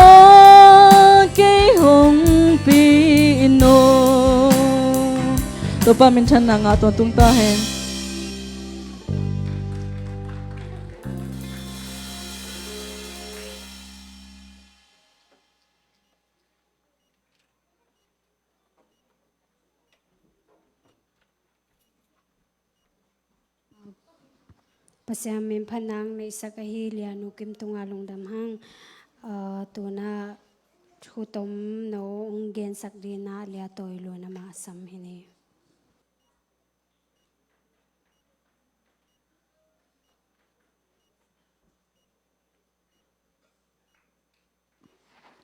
kei hong pi in aw. Topa minthanna ngah tawntung ta hen. Pasian min phat nang neihsak ahi Lia Nu Kim tungah lungdam hang. Ah, tuna thu tom no hong gensak dingin a Lia Tawi Lun amah sam hi ni.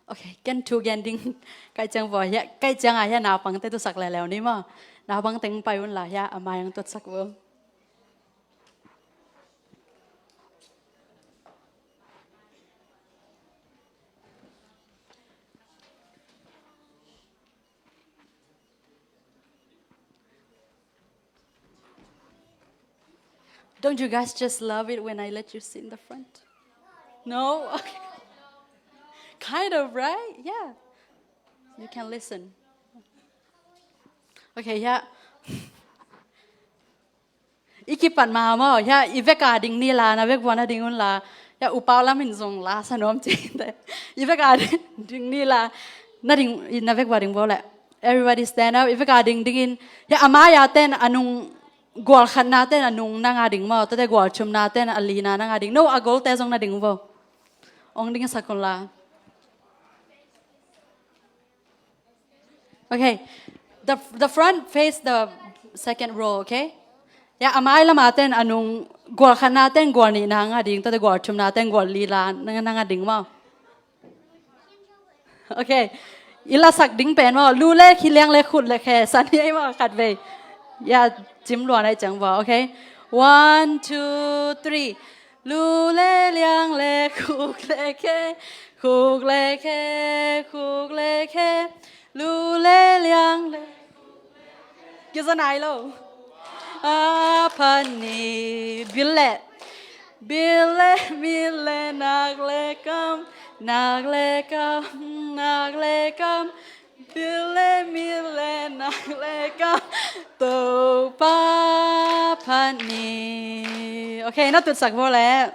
Ok, ken thu gen ding ka hih ciang vua, hiah ka hih ciangah hiah naupangte tutsak leuleu ni maw. Naupang teng pai un la, hiah a mai hong tutsak vua. Don't you guys just love it when I let you sit in the front? No? Okay. Kind of, right? Yeah. You can listen. Okay, yeah. I kipat ma maw, hiah i vek a ding ni la, na vek vua na ding un la, hiah upau lam in zong la sa nuam cihte. I vek a ding, ding ni la, na ding, na vek vua ding vua leh. Everybody stand up, i vek a ding dingin, hiah a mai a ten a nung, gual khatna ten a nung na nga ding maw, tua teh gual thumna ten a lina na nga ding. No, a golte zong na ding vua. Hong ding sak un la. Okay. The, the front face the second row, okay? Hiah a mai lam a ten a nung, gual khatna ten gual nihna nga ding, tua teh gual thumna ten gual lina na nga ding maw. Okay. I lasak ding pen maw, lu le khi, liang le khut le khe, san hi ei maw khat vei. Hiah cim lua na hih ciang vua, okay? One, two, three. Lu le liang le khuk le khe, khuk le khe, khuk le khe, lu le liang le. Kizanai lo. A phan ni, bil le, bil le, mil le, nak le kam, nak le kam, nak le kam. Bil le mil le nak le kam, Topa phat ni. Okay, na tutsak vua leh.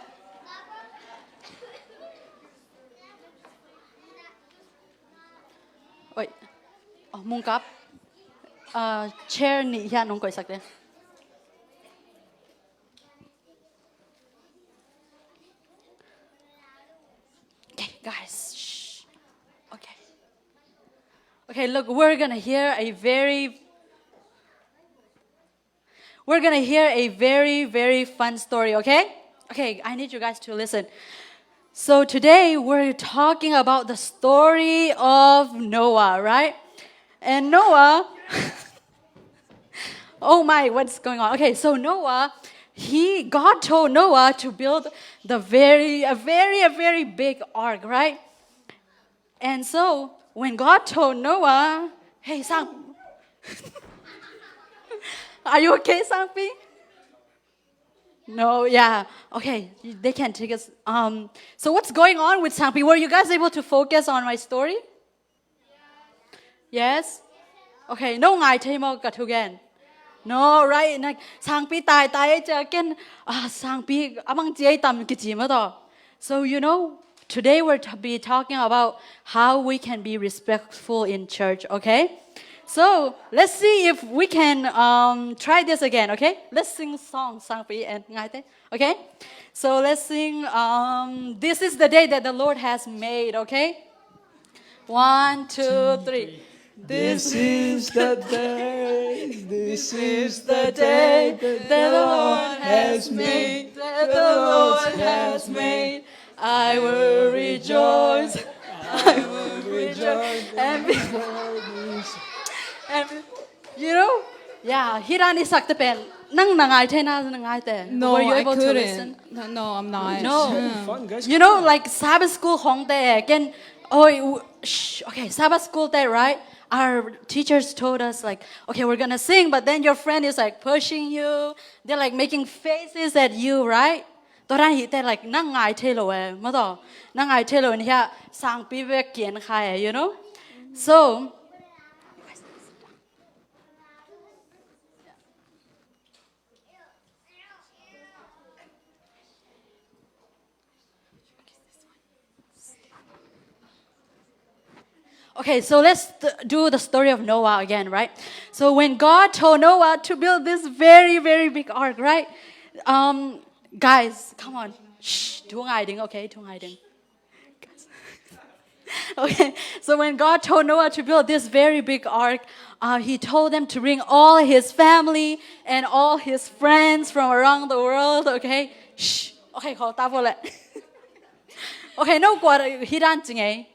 Oi. Oh, mungkap. Ah, chair nih hiah nong koihsak ding. Okay, guys. Shh. Okay. Okay, look, we're gonna hear a very, we're gonna hear a very, very fun story, okay? Okay, I need you guys to listen. So today we're talking about the story of Noah, right? And Noah, oh my, what's going on? Okay, so Noah, he, God told Noah to build the very, a very, a very big ark, right? And so when God told Noah, hey, Sang, are you okay, Sangpi? No, yeah. Okay, they can take us. Um, so what's going on with Sangpi? Were you guys able to focus on my story? Yes? Okay, no ngai thei maw ka thugen? No, right? Na, Sangpi tai tai ei cia ken, ah, Sangpi a bang ci ei tam kici maw tawh. So, you know, today we'll t-, be talking about how we can be respectful in church, okay? So, let's see if we can, um, try this again, okay? Let's sing song, Sangpi and Ngaite, okay? So, let's sing, um, This is the day that the Lord has made, okay? One, two, three. This is the day, this is the day that the Lord has made, that the Lord has made. I will rejoice, I will rejoice and be, and be, you know? Yeah, hih dan i sakte pen nang na ngai thei na, na ngai te. No, were you able to listen? No, no, I'm not. No. Fun, guys. You know, like Sabbath school khong te ken, oh, okay, Sabbath school te, right? Our teachers told us, like, okay, we're gonna sing, but then your friend is, like, pushing you. They're, like, making faces at you, right? Tua dan hih teh, like, na ngai thei lo e, maw taw. Na ngai thei lo in hiah sangpi bek kian kha e, you know? So, okay, so let's th- do the story of Noah again, right? So when God told Noah to build this very, very big ark, right? Um, guys, come on. Shh, thu ngai ding, okay? Thu ngai ding. Okay, so when God told Noah to build this very big ark, uh, he told them to bring all his family and all his friends from around the world, okay? Shh. Okay, khawl ta vua leh. Okay, no kua hi dan ci ngei.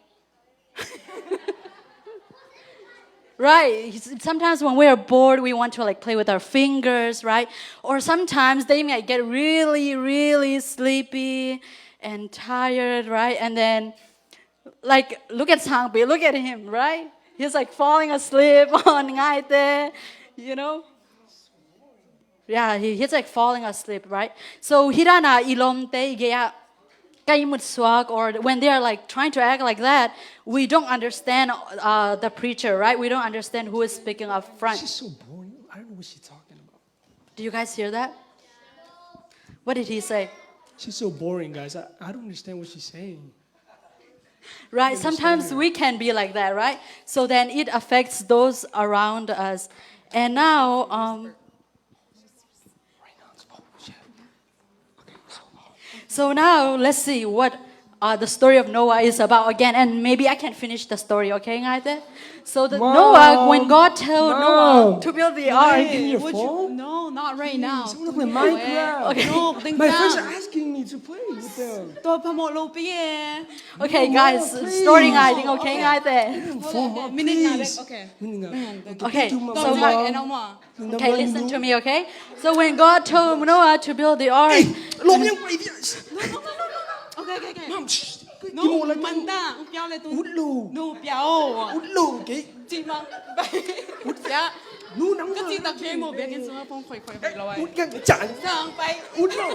Right? Sometimes when we are bored, we want to, like, play with our fingers, right? Or sometimes they might get really, really sleepy and tired, right? And then, like, look at Sangpi, look at him, right? He's, like, falling asleep on Ngaite, you know? Yeah, he, he's, like, falling asleep, right? So hi dan a i lawmte i gei ah ka i mutsuak, or when they are, like, trying to act like that, we don't understand uh, the preacher, right? We don't understand who is speaking up front. She's so boring. I don't know what she's talking about. Do you guys hear that? What did he say? She's so boring, guys. I, I don't understand what she's saying. Right? Sometimes we can be like that, right? So then it affects those around us. And now, um, Right now, it's, oh, shit. Okay, so, oh. So now let's see what uh, the story of Noah is about again, and maybe I can finish the story, okay, Ngaite? So the Mom, Noah, when God told Mom, Noah to build the can I ark, give me your Would you- phone? No, not right Please, now. I wanna play Minecraft. Okay. No, 等一下。 My friends are asking me to play with them. Tua phamawh lo pi e. Okay, Mom, guys, please. Story ngai ding, okay, Okay. Ngaite? Phone, Mom, Minute nga please. dek, okay. Minute nga. Minute nga dek. Okay, Okay, thank you, Mom. so Don't Mom- talk, and no more. Okay, listen to me, okay? So when God told Noah to build the ark, ลมยังไปที่ Okay, okay, okay. Mom, shh. No, มันด่า มึงเปล่าเลย ตัว Ulo. No, ပြော Ulo, okay? ကြည့် မ ပဲ ရ No, nang. ကကြည့် တခဲ မော် ဘဲကင်း စွာ ဖုန်း ခွိုင် ခွိုင် ခွိုင် လော Ut ka chan. Ulo.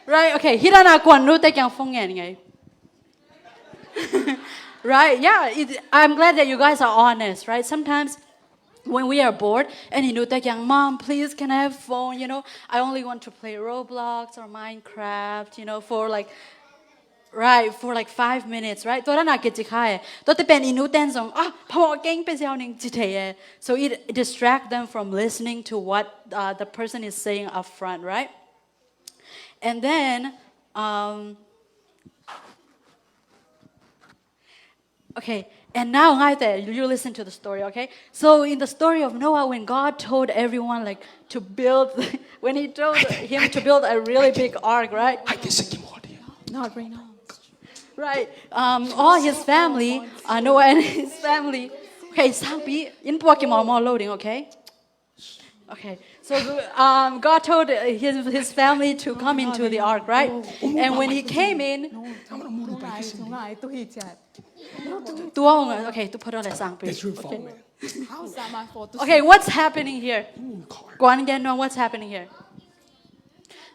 right? Okay, hi dan a kuan nute kiang phone ngen ngai. Right? Yeah, it, I'm glad that you guys are honest, right? Sometimes when we are bored, and i nute kiang, "Mom, please, can I have phone? You know, I only want to play Roblox or Minecraft, you know, for, like, right, for, like, five minutes, right?" Tua dan a kici kha e. Tuate pen i nute in zong, "Ah, phamawh keng, pe ziau ning," ci thei e. So it distract them from listening to what uh, the person is saying up front, right? And then, um, okay, and now, Ngaite, you, you listen to the story, okay? So in the story of Noah, when God told everyone, like, to build, when he told him to build a really big ark, right? Ai, te seki mo dia. Not right now. Right. Um, all his family, uh, Noah and his family. Okay, Sangpi, in puak ki mawmaw loading, okay? Okay. So um, God told his, his family to come into the ark, right? And when he came in, Tama na mo pa. Tungai, tungai, tu hi chat. tu, okay, tu photo le Sangpi. That's your fault, man. How's that my fault? Okay, what's happening here? In car. Kuan Gen Nong, what's happening here?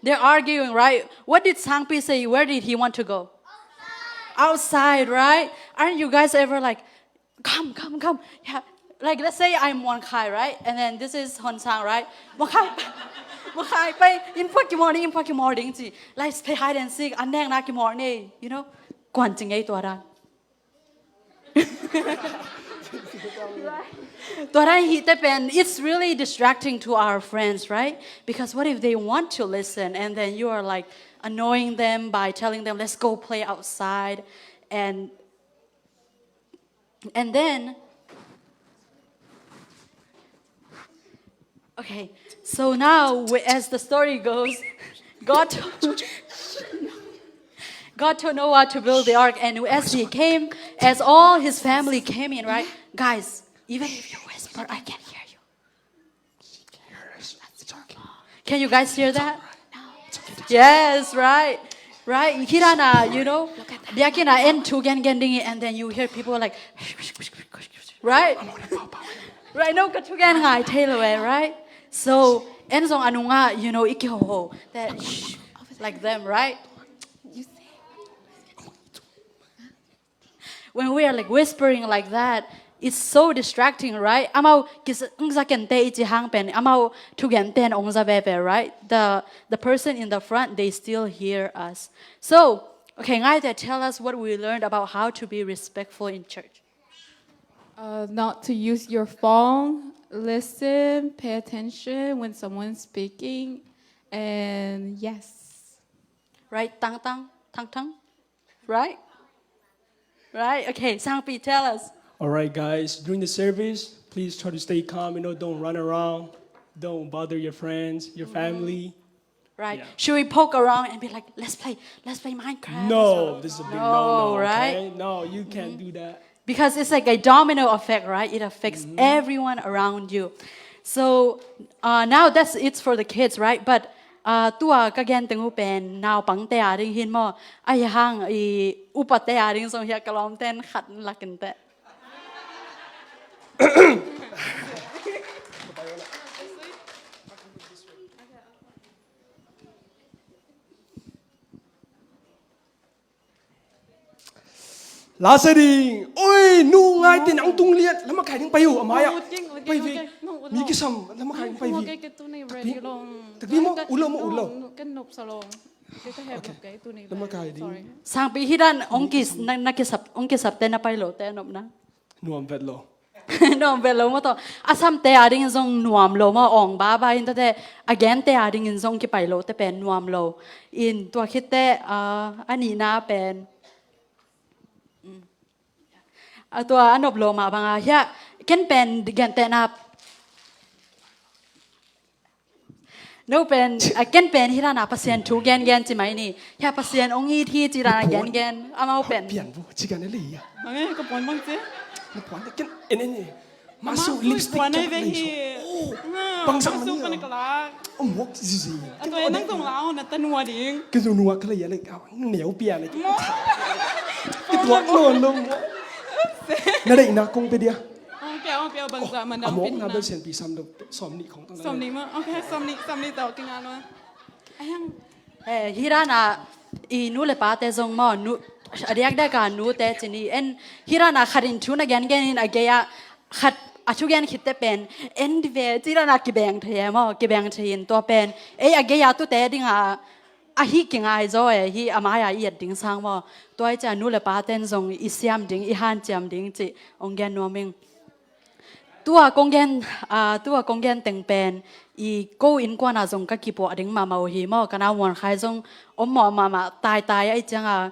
They're arguing, right? What did Sangpi say? Where did he want to go? Outside, right? Aren't you guys ever like, "Come, come, come"? Yeah. Like, let's say I'm Muan Khai, right? And then this is Hon Sang, right? Muan Khai, Muan Khai, pai, in puak ki mawh ni, in puak ki mawh ding ci. Let's play hide and seek, an neng na ki mawh ni, you know? Kuan ci ngei tua dan. Tua dan hi te pen, it's really distracting to our friends, right? Because what if they want to listen and then you are, like, annoying them by telling them, "Let's go play outside," and and then, okay, so now, we- as the story goes, God told, God told Noah to build the ark, and as he came, as all his family came in, right? Guys, even if you whisper, I can hear you. Can you guys hear that? Yes, right. Right? Hi dan a, you know, biakinn ah en thu gen gen ding hi, and then you hear people like, right? Right? No, ka thu gen ngai thei lo e, right? So En zong a nungah, you know, i kihoho te, shh, like them, right? When we are, like, whispering like that, it's so distracting, right? Amau kis-, ong za kei ning te i ci hang pen, amau thugen ten ong za veve, right? The, the person in the front, they still hear us. So, okay, Ngaite, tell us what we learned about how to be respectful in church. Uh, not to use your phone, listen, pay attention when someone's speaking, and yes. Right, Tang Tang, Tang Tang? Right? Right? Okay, Sangpi, tell us. All right, guys, during the service, please try to stay calm, you know, don't run around, don't bother your friends, your family. Right? Yeah. Should we poke around and be like, "Let's play, let's play Minecraft"? No, this is a big no, no, no, right? Okay? No, you can't do that. Because it's like a domino effect, right? It affects everyone around you. So, uh, now that's it for the kids, right? But, uh, tua ka gen teng uh pen naupangte a ding hi maw. Ahi hang i upate a ding zong hi a, ka lawmten khat lak in teh. Lasa ding. Oi, nu ngai ten ang tung liat. Lama kai ding pai uh, amaya. Pai vi. Mi kisam, lama kai ding pai vi. Takpi mo, ulo mo, ulo. Lama kai ding. Sangpi, hi dan ong kis, na, na kisap, ong kisap te na pai lo te nop na. Nuam vet lo. Nuam vet lo maw tawh. A samte a dingin zong nuam lo maw, awng baba in tate, a gente a dingin zong kipai lo te pen nuam lo. In tua khit teh, ah, a nihna pen. Mm. A tua a nop lo mah banga, hiah, ken pen gentehna. No pen, a ken pen hi dana Pasian thu gengen ci mai ni. Hia Pasian ong it hi ci dana gengen. Amau pen. Pian bu, ci kan le ya. Mange ka puan bang ci. Na puan ken en en ni. Masu lipstick puan ai ve hi. Bang sang ni. Om wok zizi. Ato nang tong lao na tanua ding. Ke zong nuak ka le ya le. Neu pian le. Ke tuak no no. Na dei na kong pe dia. Ong pia, ong pia bangza man dang pin na. Amawkna bel sianpi sam deuh, sawmnih khong tang na. Sawmnih ma, okay, sawmnih, sawmnih tawh kinga lua. Ayang. Eh, hi dana, i nu le pate zong maw, nu, a diakdiak a nute ci ni. En, hi dana khat in thu na gengen in a gei-a, khat a thugen khitte pen, en di ve, ci dana kibeng thei e maw, kibeng thei in tua pen. Ei a gei-a tute dinga, ahi kingai zaw e, hi a mai-a i et ding sang maw. Tua i cia nu le paten zong i siam ding, i hanciam ding cih ong gen nuam ing. Tua kong gen, ah, tua kong gen teng pen, i ko innkuana zong ka kipuah ding mahmah uh hi maw, ka nau Muankhai zong om mawh mahmah taitai a i cianga,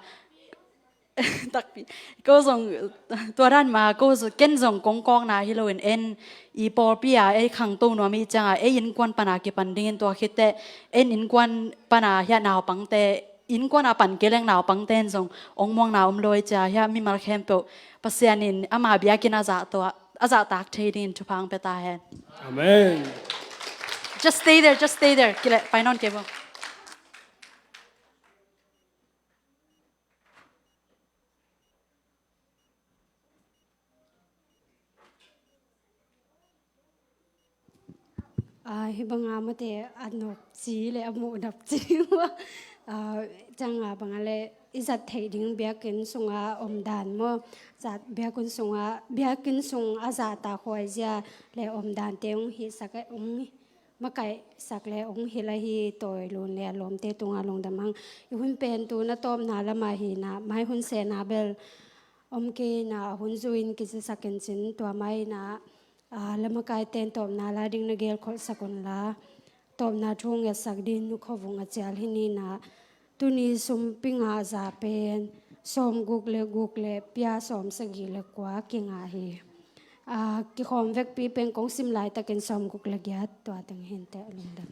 takpi. Ko zong, tua dan ma, ko zong, ken zong kong kawkna hi loin en, i pawlpi a, ei khangto nuam i cianga, ei innkuan pana kipan dingin tua khitteh, en innkuan pana hiah naupangte, innkuana pan kei leng naupangte in zong, ong muangna om lo i cia, hiah mimal khempeuh, Pasian in ama biakinn a zahtuah, a zahtak thei dingin thupha ong pia ta hen. Amen. Just stay there, just stay there. Kile, pai nawn kei bo. Ah, hi banga mate a nopci le a muh dapci uh. Ah, cianga banga le i zat theih ding biakinn sunga omdan maw. Zat biakinn sunga, biakinn sung a zahtak huaizia le omdante ong hihsak, ong makaihsak le ong hilh ahi tawi lun le a lawmte tunga lungdam hang. I hun pen tu na tawpna lama hina, mai hun sena bel om kei na, a hun zuin kicisak in cin tua mai na, a, lamakaiten tawpna la ding na gelkholhsak unla, tawpna thu ngetsak din nu khovung a cial hi nina, tuni sumpi ngah za pen, sawmguk le guk le pia sawmsagih le kua kingah hi. A, kikhawm vekpi pen kong sim laitakin sawmguk le giat tua teng hinte a lungdam.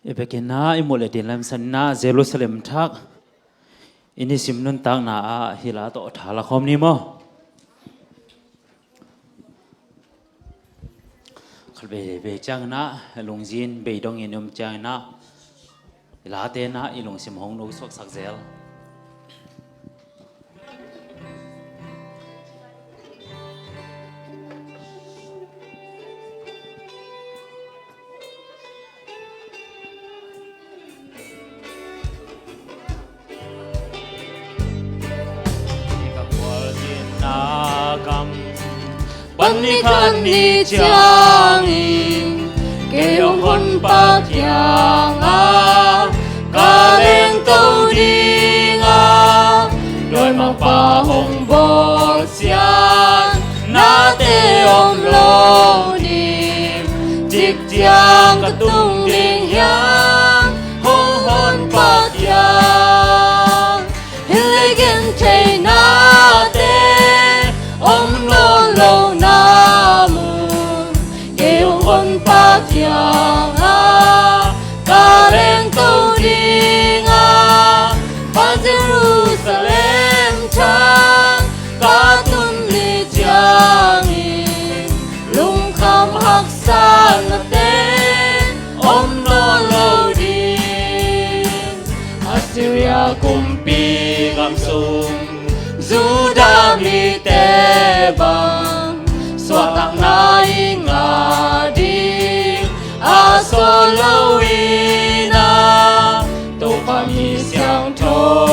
I biakinnah i muh le din lamsanna Jerusalem thak i nisim nuntakna ah hila tawh thala khawm ni maw? Khat bei bei cianginah lungzin bei dongin um cianginah I late na i lungsim hong no suaksak zel. Ka khualzinna gam pan ni khat ni ciangin kei hong honpa kiangah ka lengto ding a, dawimangpa hong bawl sian nate om lo ding. Cik ciang ka tung ding hiam hong honpa kiang? Hih lei gentheihnate om nawn lo na mun, kei hong honpa kiangah ka lengto ding a, Pa Jerusalem thang ka tun ni ciangin lungkham haksatnate om nawn lo ding. Assyria kumpi gam sung Judah mite bang suahtakna i ngah ding a sawt lo in a, Topa mi siangtho